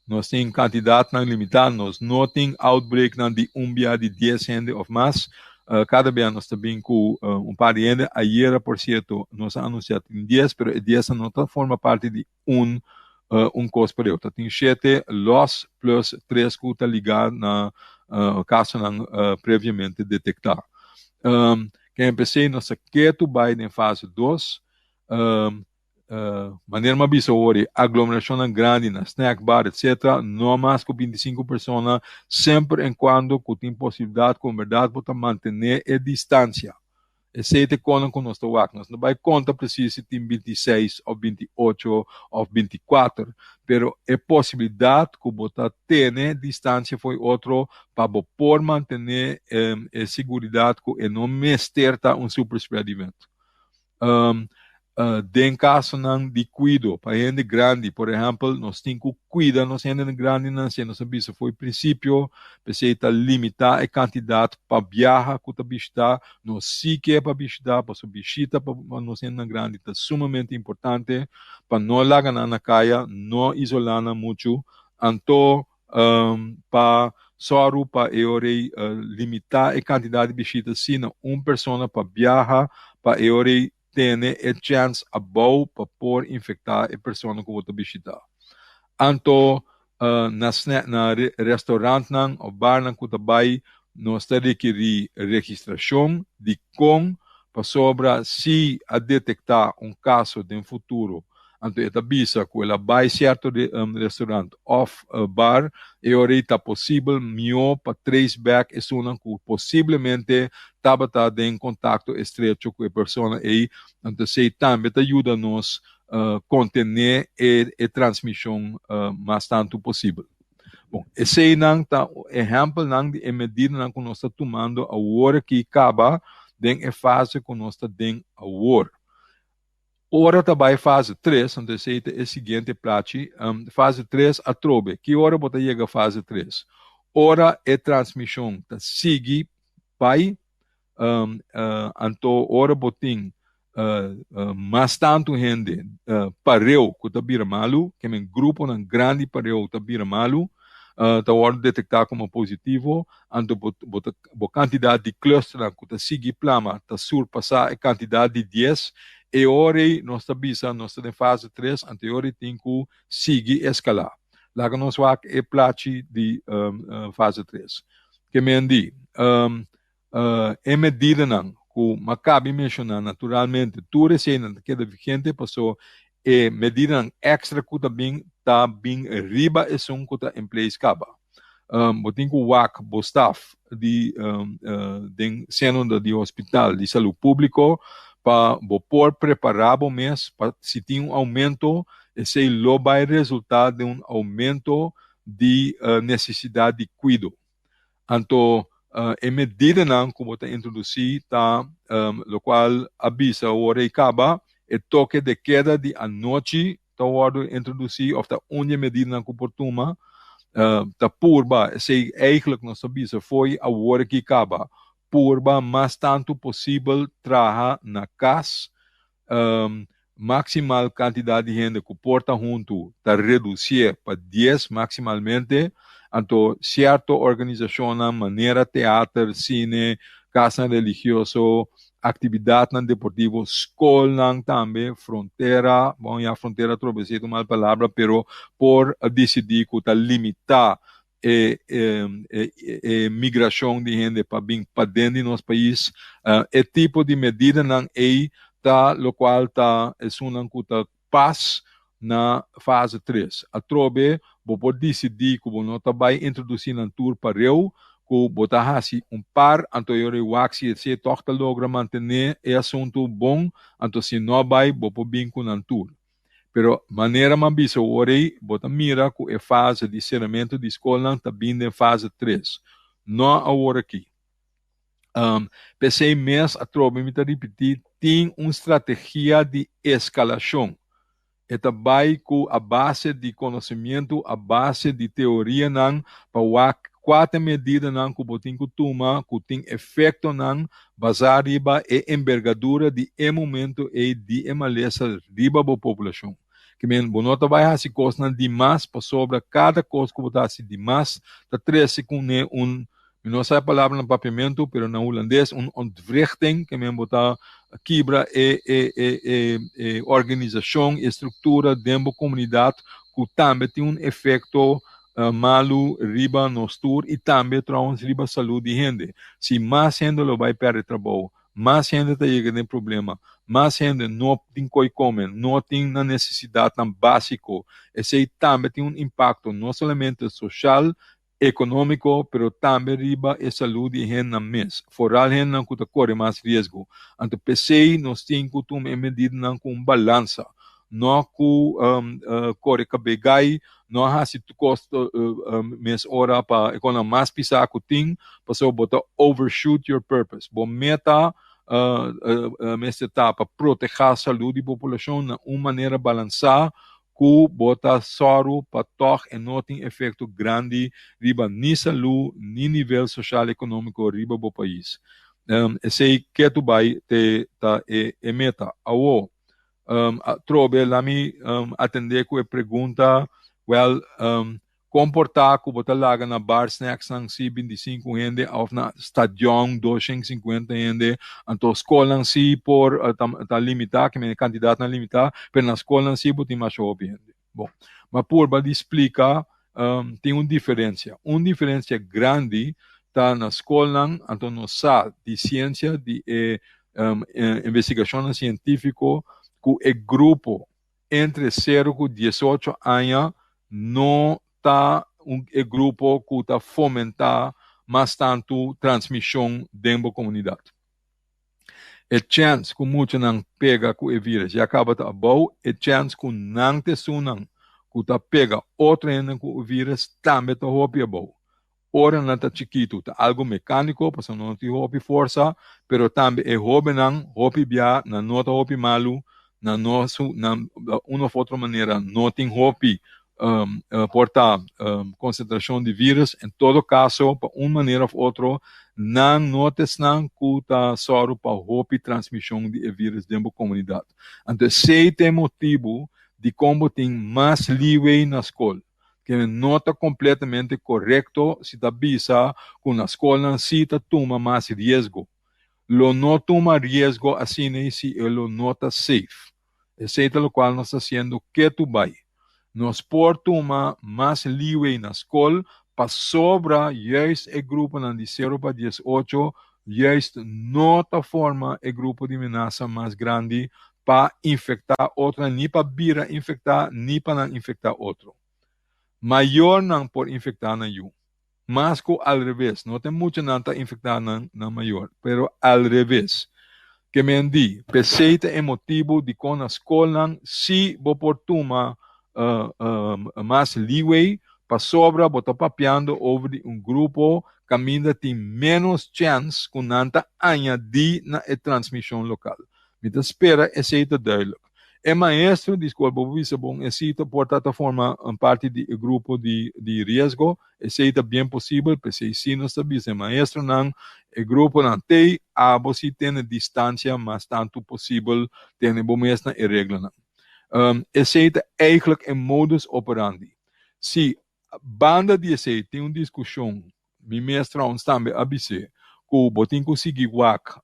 nos tin kantidatnan limitá, nos no tin outbreaknan di un bia di dies hende òf mas. Kada bia nos ta bin ku un par di hende. Ayera, por sierto, nos a anunsiá tin dies, pero e diesnan no ta forma parti di un. un kos pareu. Ta tin shete lòs plus tres ku ta ligá na kasonan previamente detektá. Ken p'esei nos ta ketu bai den fase dos. Manera mi a bisa awor, e aglomerashonnan grandi na snack bar etcetera no mas ku 25 persona semper en kuando ku tin posibilidat ku en bèrdat bo ta mantené e distansia. Esei ta e konan ku nos ta wak. Nos no bai konta presis si tin 26 òf 28 òf 24, pero e posibilidat ku bo ta tene distansia for otro pa bo por mantené e siguridat ku e no mester ta un super spread event. Den kasonan di kuido pa hende grandi, por ehèmpel, nos tin ku kuida nos hendenan grandinan, si nos a bisa for e prinsipio, p'esei ta limitá e kantidat pa biaha ku ta bishitá. Nos sí ke pa bishitá, pasobra bishita pa nos hendenan grandi ta sumamente importante pa no laga nan na kaya, no isolá nan muchu. Anto pa sòru pa e ora ei limitá e kantidat di bishita sí na un persona pa biaha pa e ora ei tene e chèns abou pa por infektá e persona ku bo ta bishitá. Anto na na restaurantnan òf barnan ku ta bai nos ta rekerí registrashon dikon pasobra si a detektá un kaso den futuro Anto e ta bisa ku el a bai sierto restaurant òf bar, e ora ei ta posibel mihó pa trace back esunnan ku posiblemente tabata den kontakto estrecho ku e persona ei. Anto esei tambe ta yuda nos kontené e transmishon mas tantu posibel. Bon, eseinan ta ehèmpelnan di e medidanan ku nos ta tumando awor aki kaba den e fase ku nos ta den awor. Ora ta bai fase tres, anto esei ta e siguiente plachi, fase tres atrobe. Ki ora bo ta yega fase tres? Ora e transmishon ta sigui bai, anto ora bo tin mas tantu hende pareu ku ta bira malu, ke men gruponan grandi pareu ta bira malu, ta wòrdu detektá komo positivo, anto bo bo ta bo kantidat di clusternan ku ta sigui plama ta surpasá e kantidat di dies, e ora ei nos ta bisa nos ta den fase tres, anto e ora ei tin ku sigui eskalá. Laga nos wak e plachi di fase tres. Ke men di, e medidanan ku mi a kabi menshoná naturalmente tur eseinan ta keda vigente paso e medidanan èkstra ku ta bin ta bin riba esun ku ta in place kaba. Bo tin ku wak bo staf di den seno di hospital di salú públiko pa bo por prepará bo mes pa si tin un oumento esei lo bai resultá den un oumento di nesesidat di kuido. Anto e medidanan ku bo ta introdusí ta lokual a bisa ora i kaba, e toke de keda di anochi ta wòrdu introdusí òf ta un di e medidanan ku por tuma. Ta purba, esei eigentlik nos ta bisa fo'i awor aki kaba, purba mas tantu posibel traha na kas. Maksimal kantidat di hende ku por ta huntu ta redusié pa dies maksimalmente. Anto sierto organisashonnan manera teater, sine, kasnan religioso, aktividatnan deportivo, skolnan tambe, frontera, bon ya frontera atrobe esei ta un mal palabra pero por disidí ku ta limitá e e migrashon di hende pa bin paden di nos pais. E tipo di medidanan ei ta lokual ta esunnan ku ta pas na fase tres. Atrobe bo por disidí ku bo no ta bai introdusí nan tur pareu, ku bo ta hasi un par, anto e ora e wak si esei tòg ta logra mantené e asuntu bon, anto si no bai bo por bin ku nan tur. Pero manera m'a bisa awor ei, bo ta mira ku e fase di seramentu di skolnan ta bin den fase tres, no awor aki. P'esei mes atrobe mi ta ripití, tin un strategia di eskalashon. E ta bai ku a base di konosemientu, a base di teorianan pa wak kua ta e medidanan ku bo tin ku tuma ku tin efektonan basá riba e embergadura di e momento ei di e malesa riba bo populashon. Ke men, bo no ta bai hasi kosnan dimas pasobra kada kos ku bo ta hasi dimas ta trese kuné un, mi no sa e palabra na papiamentu, pero na hulandes un ontwrichting, ke men bo ta kibra e e e e e organisashon, e struktura den bo komunidat. ku tambe tin un efekto malu riba nos tur i tambe trouwens riba salú di hende. Si mas hende lo bai pèrdè trabou, mas hende ta yega den problema, mas hende no tin koi kome, no tin nan nesesidatnan básiko, esei tambe tin un impakto no solamente soshal, ekonómiko, pero tambe riba e salú di e hendenan mes, foral hendenan ku ta kore mas riesgo. Anto p'esei nos tin ku tuma e medidanan ku un balansa, no ku kore kab'é gai, no hasi tur kos mes ora pa e kosnan mas pisá ku tin, pasobra bo ta overshoot your purpose. Bo meta mester ta pa protehá salú di populashon na un manera balansá ku bo ta sòru pa tòg e no tin efekto grandi riba ni salú ni nivel soshal ekonómiko riba bo pais. Esei ketu bai te ta e meta. Awor, atrobe la mi atendé ku e pregunta, wèl, Kon por ta ku bo ta laga na bar snacksnan si 25 hende òf na stadion 250 hende? Anto skolnan si por ta limitá, ke men e kantidatnan limitá, pero na skolnan si bo tin masha hopi hende. Bon, ma purba di splika tin un diferensia. Un diferensia grandi ta na skolnan, anto nos sa di siensia, di e investigashonnan sientífiko ku e grupo entre sero ku 18 aña no ta un e grupo ku ta fomentá mas tantu transmishon den bo komunidat. E chèns ku muchanan pega ku e vírus ya kaba ta abou, e chèns ku nan ta esunnan ku ta pega otro hende ku e vírus tambe ta hopi abou. Ora nan ta chikitu ta algu mekániko pasobra nan no tin hopi forsa, pero tambe e hóbennan hopi bia nan no ta hopi malu, nan no su nan un òf otro manera no tin hopi por ta konsentrashon di vírus. En todo kaso pa un manera òf otro nan no ta esnan ku ta sòru pa hopi transmishon di e vírus den bo komunidat. Anto esei ta e motibu dikon bo tin mas leeway na skol. Kende no ta kompletamente korekto si ta bisa ku na skolnan si ta tuma mas riesgo. Lo no tuma riesgo asina si e lo no ta safe. Esei ta lokual nos ta hasiendo ketu bai. Nos por tuma mas leeway na skol pasobra juist e gruponan di sero pa 18 juist no ta forma e grupo di menasa mas grandi pa infektá otronan, ni pa bira infektá, ni pa nan infektá otro. Mayornan por infektá nan yu, mas ku alreves. No ta e muchanan ta infektá nan nan mayor, pero alreves. Ke men di, p'esei ta e motibu dikon na skolnan si bo por tuma mas leeway, pasobra bo ta papiando over di un grupo kaminda tin ménos chèns ku nan ta añadí na e transmishon lokal. Mi ta spera esei ta duidelijk. E maestro di skol bo por bisa bon esei ta por ta ta forma un parti di e grupo di di riesgo, esei ta bien posibel, p'esei si nos ta bisa e maestronan, e gruponan t'ei, abo si tene distancia mas tantu posibel, tene bo mes na e reglanan. Esei ta eigenlijk e modus operandi. Si banda di esei tin un diskushon, mi mes trouwens tambe a bis'é, ku bo tin ku sigui wak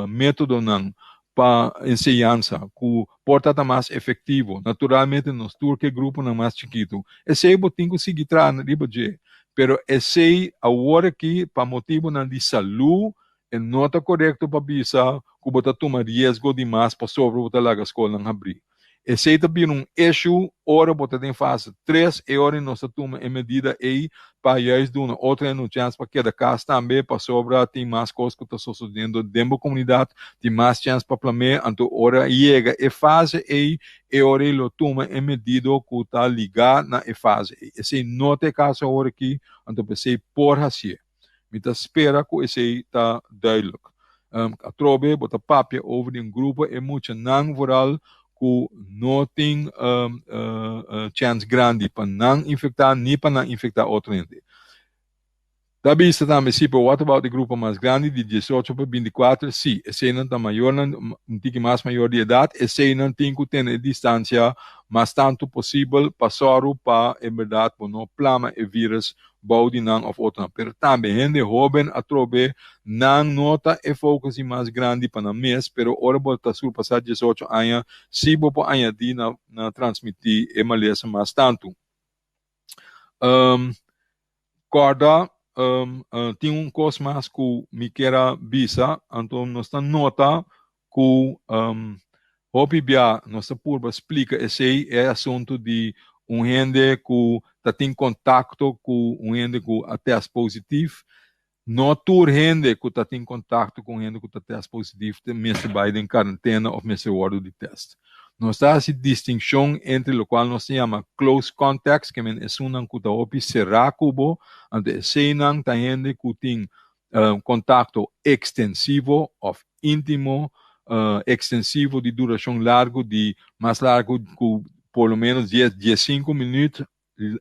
métodonan pa enseñansa ku por ta ta mas efektivo. Naturalmente nos tur ke gruponan mas chikitu. Esei bo tin ku sigui traha riba dje. Pero esei awor aki pa motibunan di salú e no ta korekto pa bisa ku bo ta tuma riesgo di mas pasobra bo ta laga skolnan habrí. Esei ta bira un issue ora bo ta den fase tres, e ora nos ta tuma e medida ei pa juist duna otro hende un chèns pa keda kas tambe pasobra tin mas kos ku ta sosodiendo den bo komunidat, tin mas chèns pa plam'é, anto ora yega e fase ei, e ora ei lo tuma e medido ku ta ligá na e fase ei. Esei no ta e kaso awor aki, anto p'esei por hasié. Mi ta spera ku esei ta duidelijk. Atrobe bo ta papia over di un grupo e muchanan vooral ku no tin chèns grandi pa nan infektá ni pa nan infektá otro hende. Ta bisa tambe si, pero what about e grupo mas grandi di 18 pa 24? Si, eseinan ta mayornan, un tiki mas mayor di edat, eseinan tin ku tene e distansia mas tantu posibel pa sòru pa en bèrdat bo no plama e vírus bou di nan òf otronan. Pero tambe hende hóben atrobe nan no ta e focus di mas grandi pa nan mes, pero ora bo ta surpasá 18 aña si bo por añadí na na transmití e malesa mas tantu. Kòrda tin un kos mas ku mi kier a bisa, anto nos ta nota ku hopi bia nos ta purba splika esei e asuntu di un hende ku ta tin kontakto ku un hende ku a tèst positif. No tur hende ku ta tin kontakto ku un hende ku ta tèst positif te mester bai den karentena òf mester wòrdu di tèst. Nos ta hasi distinshon entre lokual nos ta yama close contacts, ke men esunnan ku ta hopi será ku bo, anto eseinan ta hende ku tin kontakto ekstensivo òf íntimo, ekstensivo di durashon largu di mas largu ku por lo ménos dies, diesinku minüt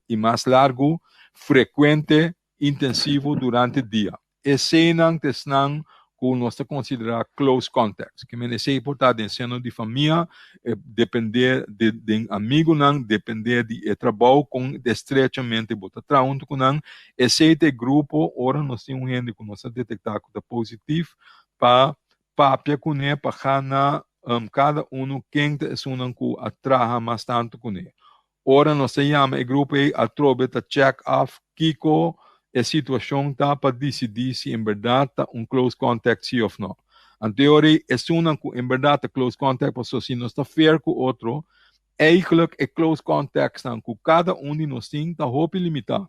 i mas largu, frekuente intensivo durante dia. Eseinan ta esnan ku nos ta konsiderá close contacts. Ke men esei por ta den seno di famia, dependé di den amigunan, dependé di e trabou kon estrechamente bo ta traha huntu ku nan. Esei ta e grupo ora nos tin un hende ku nos a detektá ku ta positif pa papia kuné pa gana kada unu ken ta esunnan ku a traha mas tantu kuné. Ora nos ta yama e grupo ei atrobe ta check af kiko e situashon ta pa disidí si en bèrdat ta un close contact si òf nò. Anto e ora ei esunnan ku en bèrdat ta close contact pasobra si nos ta fair ku otro, eigenlijk e close contactsnan ku kada un di nos tin ta hopi limitá.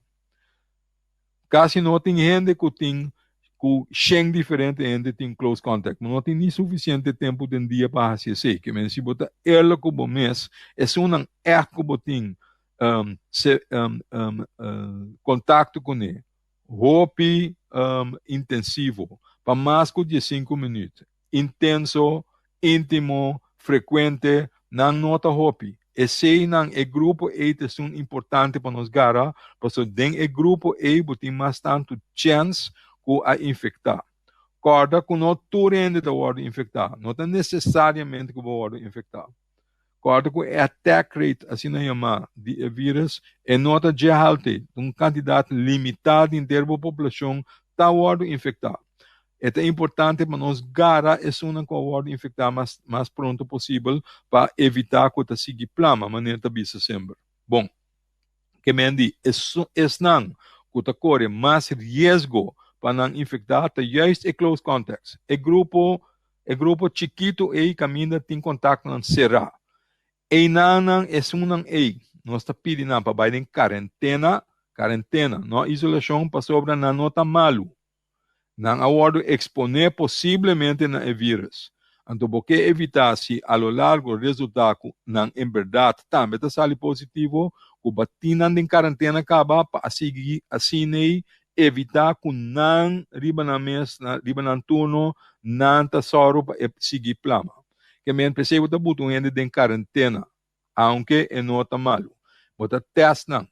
Kasi no tin hende ku tin ku shen diferente hende tin close contact. Bo no tin ni sufisiente tempu den dia pa hasi esei. Ke men si bo ta eerlijk ku bo mes, esunnan ègt ku bo tin kontakto kuné hopi intensivo pa mas ku diesinku minüt, intenso, íntimo, frekuente, nan no ta hopi. Eseinan, e grupo ei ta esun importante pa nos gara, pasobra den e grupo ei bo tin mas tantu chèns ku a infektá. Kòrda ku no tur hende ta wòrdu infektá, no ta nesesariamente ku bo wòrdu infektá. Kòrda ku e attack rate, asina yamá, di e vírus e no ta dje haltu, un kantidat limitá di henter bo poblashon ta wòrdu infektá. E ta importante pa nos gara esunnan ku a wòrdu infektá mas mas pronto posibel pa evitá ku ta sigui plama, manera ta bisa semper. Bon, ke men di esnan ku ta kore mas riesgo pa nan infektá ta juist e close contacts, e grupo e grupo chikitu ei kaminda tin kontaktonan será. Einanan, esunnan ei, nos ta pidi nan pa bai den karentena, karentena, no isolashon, pasobra nan no ta malu. Nan a wòrdu eksponé posiblemente na e vírus. Anto bo ke evitá si a lo largo resultá ku nan en bèrdat tambe ta sali positivo, ku bo tin nan den karentena kaba pa a sigui asin'ei evitá ku nan riba nan mes, riba nan turno, nan ta sòru pa e sigui plama. Ke men p'esei bo ta buta un hende den karentena, aunke e no ta malu. Bo ta tèst nan.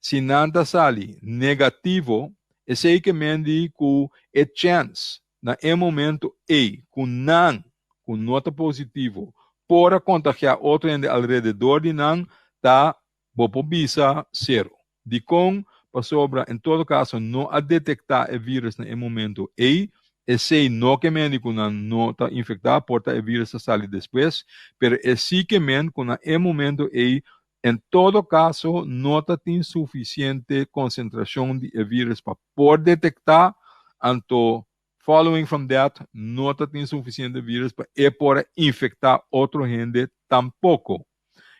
Si nan ta sali negativo, esei ke men di ku e chèns na e momento ei ku nan ku no ta positivo por a kontagiá otro hende alrededor di nan ta, bo por bisa, sero. Dikon? Pasobra en todo kaso no a detektá e vírus na e momento ei, esei no ke men di ku nan no ta infektá, por ta e vírus ta sali despues, pero e sí ke men ku na e momento ei En todo kaso no ta tin sufisiente konsentrashon di e vírus pa por detektá, anto following from that no ta tin sufisiente vírus pa e por a infektá otro hende tampoko.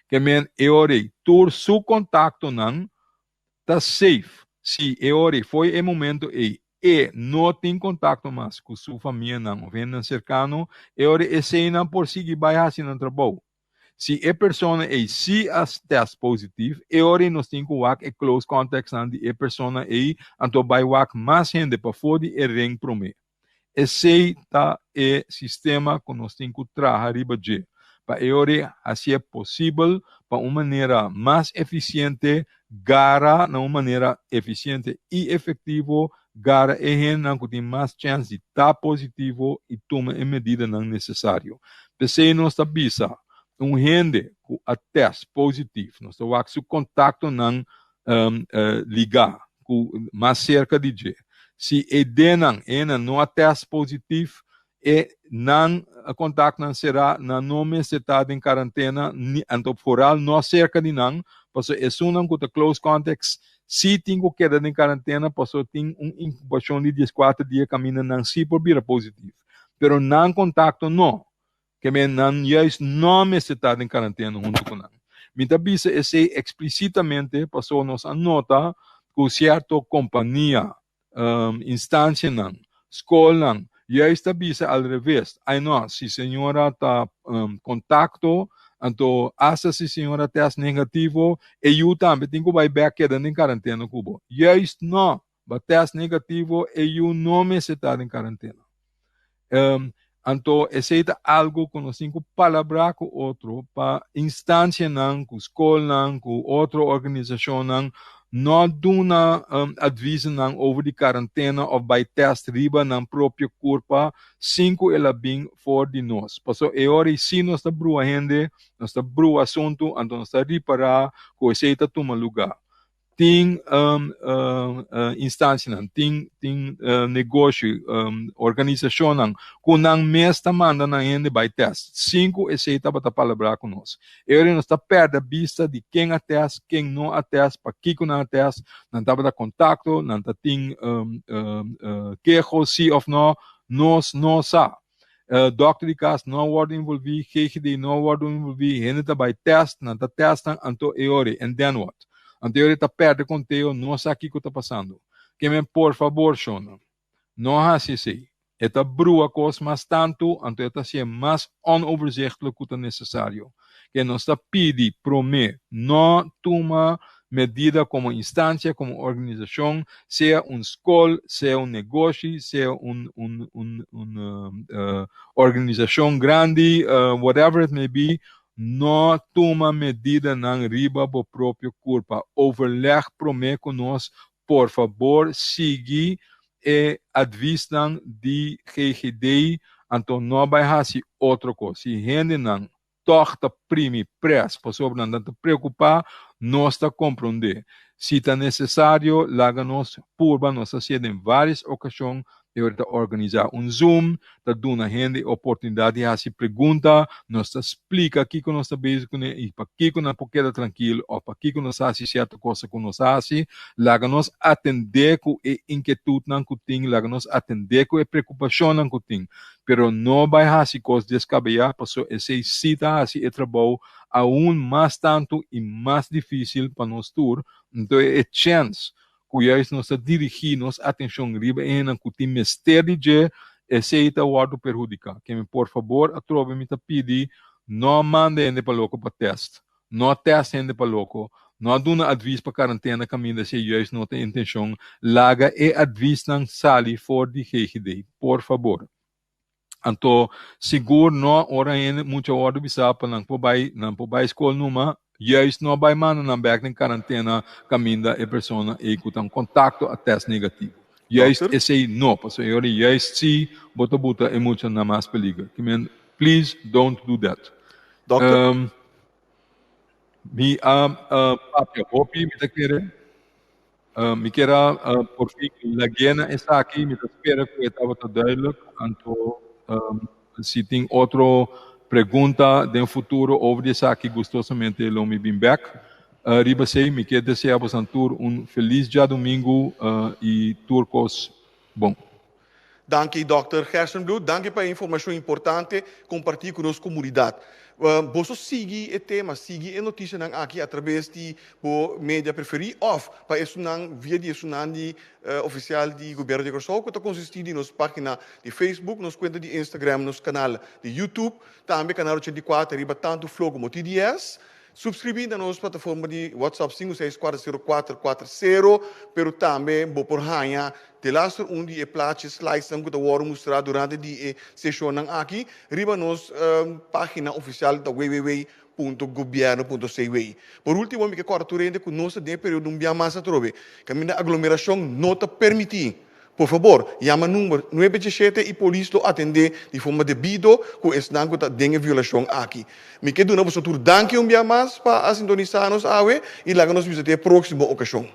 Ke men e ora ei tur su kontaktonan ta safe. Si e ora ei foi e momento ei e no tin kontakto mas ku su famianan òf hendenan serkano, e ora eseinan por sigui bai hasi nan trabou. Si e persona ei si a test positief, e ora ei nos tin ku wak e close contactsnan di e persona ei, anto bai wak mas hende pafó di e ring promé. Esei ta e sistema ku nos tin ku traha riba dje. Pa e ora hasié posibel pa un manera mas efisiente gara na un manera efisiente i efektivo gara e hendenan ku tin mas chèns di ta positivo i tuma e medidanan nesesario. P'esei nos ta bisa un hende ku a tèst positif nos ta wak su kontaktonan ligá ku mas serka di dje. Si e denan e hendenan no a tèst positif e nan kontaktnan será nan no mester ta den karantena ni anto foral no serka di nan pasobra esunnan ku ta close contacts si tin ku keda den karantena pasobra tin un inkubashon di dieskuater dia kaminda nan si por bira positif pero nan kontakto no ke men nan juist no mester ta den karantena huntu ku nan. Mi ta bisa esei eksplisitamente pasobra nos a nota ku sierto kompania instansianan, skolnan, juist ta bisa al reves, ai no, si señora ta kontakto, anto asta si señora tèst negativo, e yu tambe tin ku bai bèk keda den karantena ku bo. Juist no, bo tèst negativo, e yu no mester ta den karantena. Anto esei ta algu ku nos tin ku palabrá ku otro pa instansianan, ku skolnan, ku otro organisashonnan no duna advisonan over di karantena òf bai tèst riba nan propio kurpa sin ku el a bin for di nos. Pasobra e ora ei si nos ta brua hende, nos ta brua asuntu, anto nos ta ripará ku esei ta tuma lugá. Tin instansianan, tin tin negoshi, organisashonnan ku nan mes ta manda nan hende bai tèst sin ku esei tabata palabrá ku nos. E ora nos ta pèrdè bista di ken a tèst, ken no a tèst, pakiko nan a tèst, nan tabata kontakto, nan ta tin keho si òf no, nos no sa. Dòkter di kas no a wòrdu involví, GGD no a wòrdu involví, hende ta bai tèst, nan ta tèst nan, anto e ora, and then what? Anto e ora ta pèrdè konteo, no sa kiko ta pasando. Ke men por fabor shonnan, no hasi esei. E ta brua kos mas tantu, anto e ta hasié mas onoverzichtelijk ku ta nesesario. Ke nos ta pidi promé, no tuma medida komo instansia, komo organisashon, sea un skol, sea un negoshi, sea un un un un organisashon grandi, whatever it may be, no tuma medidanan riba bo propio kurpa. Overleg promé ku nos, por fabor sigui e advisnan di GGD, anto no bai hasi otro kos. Si hendenan tòg ta primi pres pasobra nan ta preokupá, nos ta komprondé. Si ta nesesario, laga nos purba, nos ta hasié den vários okashon, e ora ta organisá un Zoom, ta duna hende e oportunidat di hasi pregunta, nos ta splika kiko nos ta bezig kuné i pakiko nan por keda trankil òf pakiko nos ta hasi sierto kosa ku nos a hasi. Laga nos atendé ku e inkietutnan ku tin, laga nos atendé ku e preokupashonnan ku tin. Pero no bai hasi kos deskabeyá, paso esei sí ta hasi e trabou aun mas tantu i mas difísil pa nos tur. Nto e chèns ku juist nos ta dirigí nos atenshon riba e hendenan ku tin mester di dje, esei ta wòrdu perhudiká. Ke mi por fabor atrobe mi ta pidi, no manda hende pa loko pa tèst. No tèst hende pa loko. No a duna advis pa karantena kaminda si e juist no ta e intenshon. Laga e advisnan sali for di GGD, por fabor. Anto sigur no ora hende mucha wòrdu bisa pa nan por bai nan por bai skol numa, juist no bai manda nan bèk den karantena kaminda e persona ei ku ta en kontakto a tèst negativo. Juist Dòkter? esei no, pasobra e ora juist si bo ta buta e mucha na mas peliger. Ki men, please don't do that. Dòkter? Mi a papia hopi, mi ta kere. Mi kier a por fin lag'é na esaki, mi ta spera ku e tabata duidelijk. Anto si tin otro pregunta den futuro over di esaki gustosamente lo mi bin bèk riba esei. Mi kier desea bosan tur un felis djadumingu i tur kos bon. Danki Dòkter Gerstenbluth, danki pa e informashon importante kompartí ku nos komunidat. Boso sigui e tema, sigui e notisianan aki atrabes di bo media preferí òf pa esunnan via di esunnan di ofisial di Gobièrnu di Kòrsou ku ta konsistí di nos página di Facebook, nos kuenta di Instagram, nos kanal di YouTube, tambe kanal 84 riba tantu Flow komo TDS. Subscribí na nos plataforma di WhatsApp 5640440, pero tambe bo por haña delaster un di e plaatjes, slides ku ta wòrdu mustrá durante di e seshonnan aki riba nos página ofisial ta www.gobierno.cw. Por último, mi ke kòrda tur hende ku nos ta den e periodo un bia mas atrobe, kaminda aglomerashon no ta permití. Por fabor, yama number 917 i polis lo atendé di forma debido ku esnan ku ta den e violashon aki. Mi ke duna boso tur danki un bia mas pa a sintonisá nos awe i laga nos bisa te e próksimo okashon.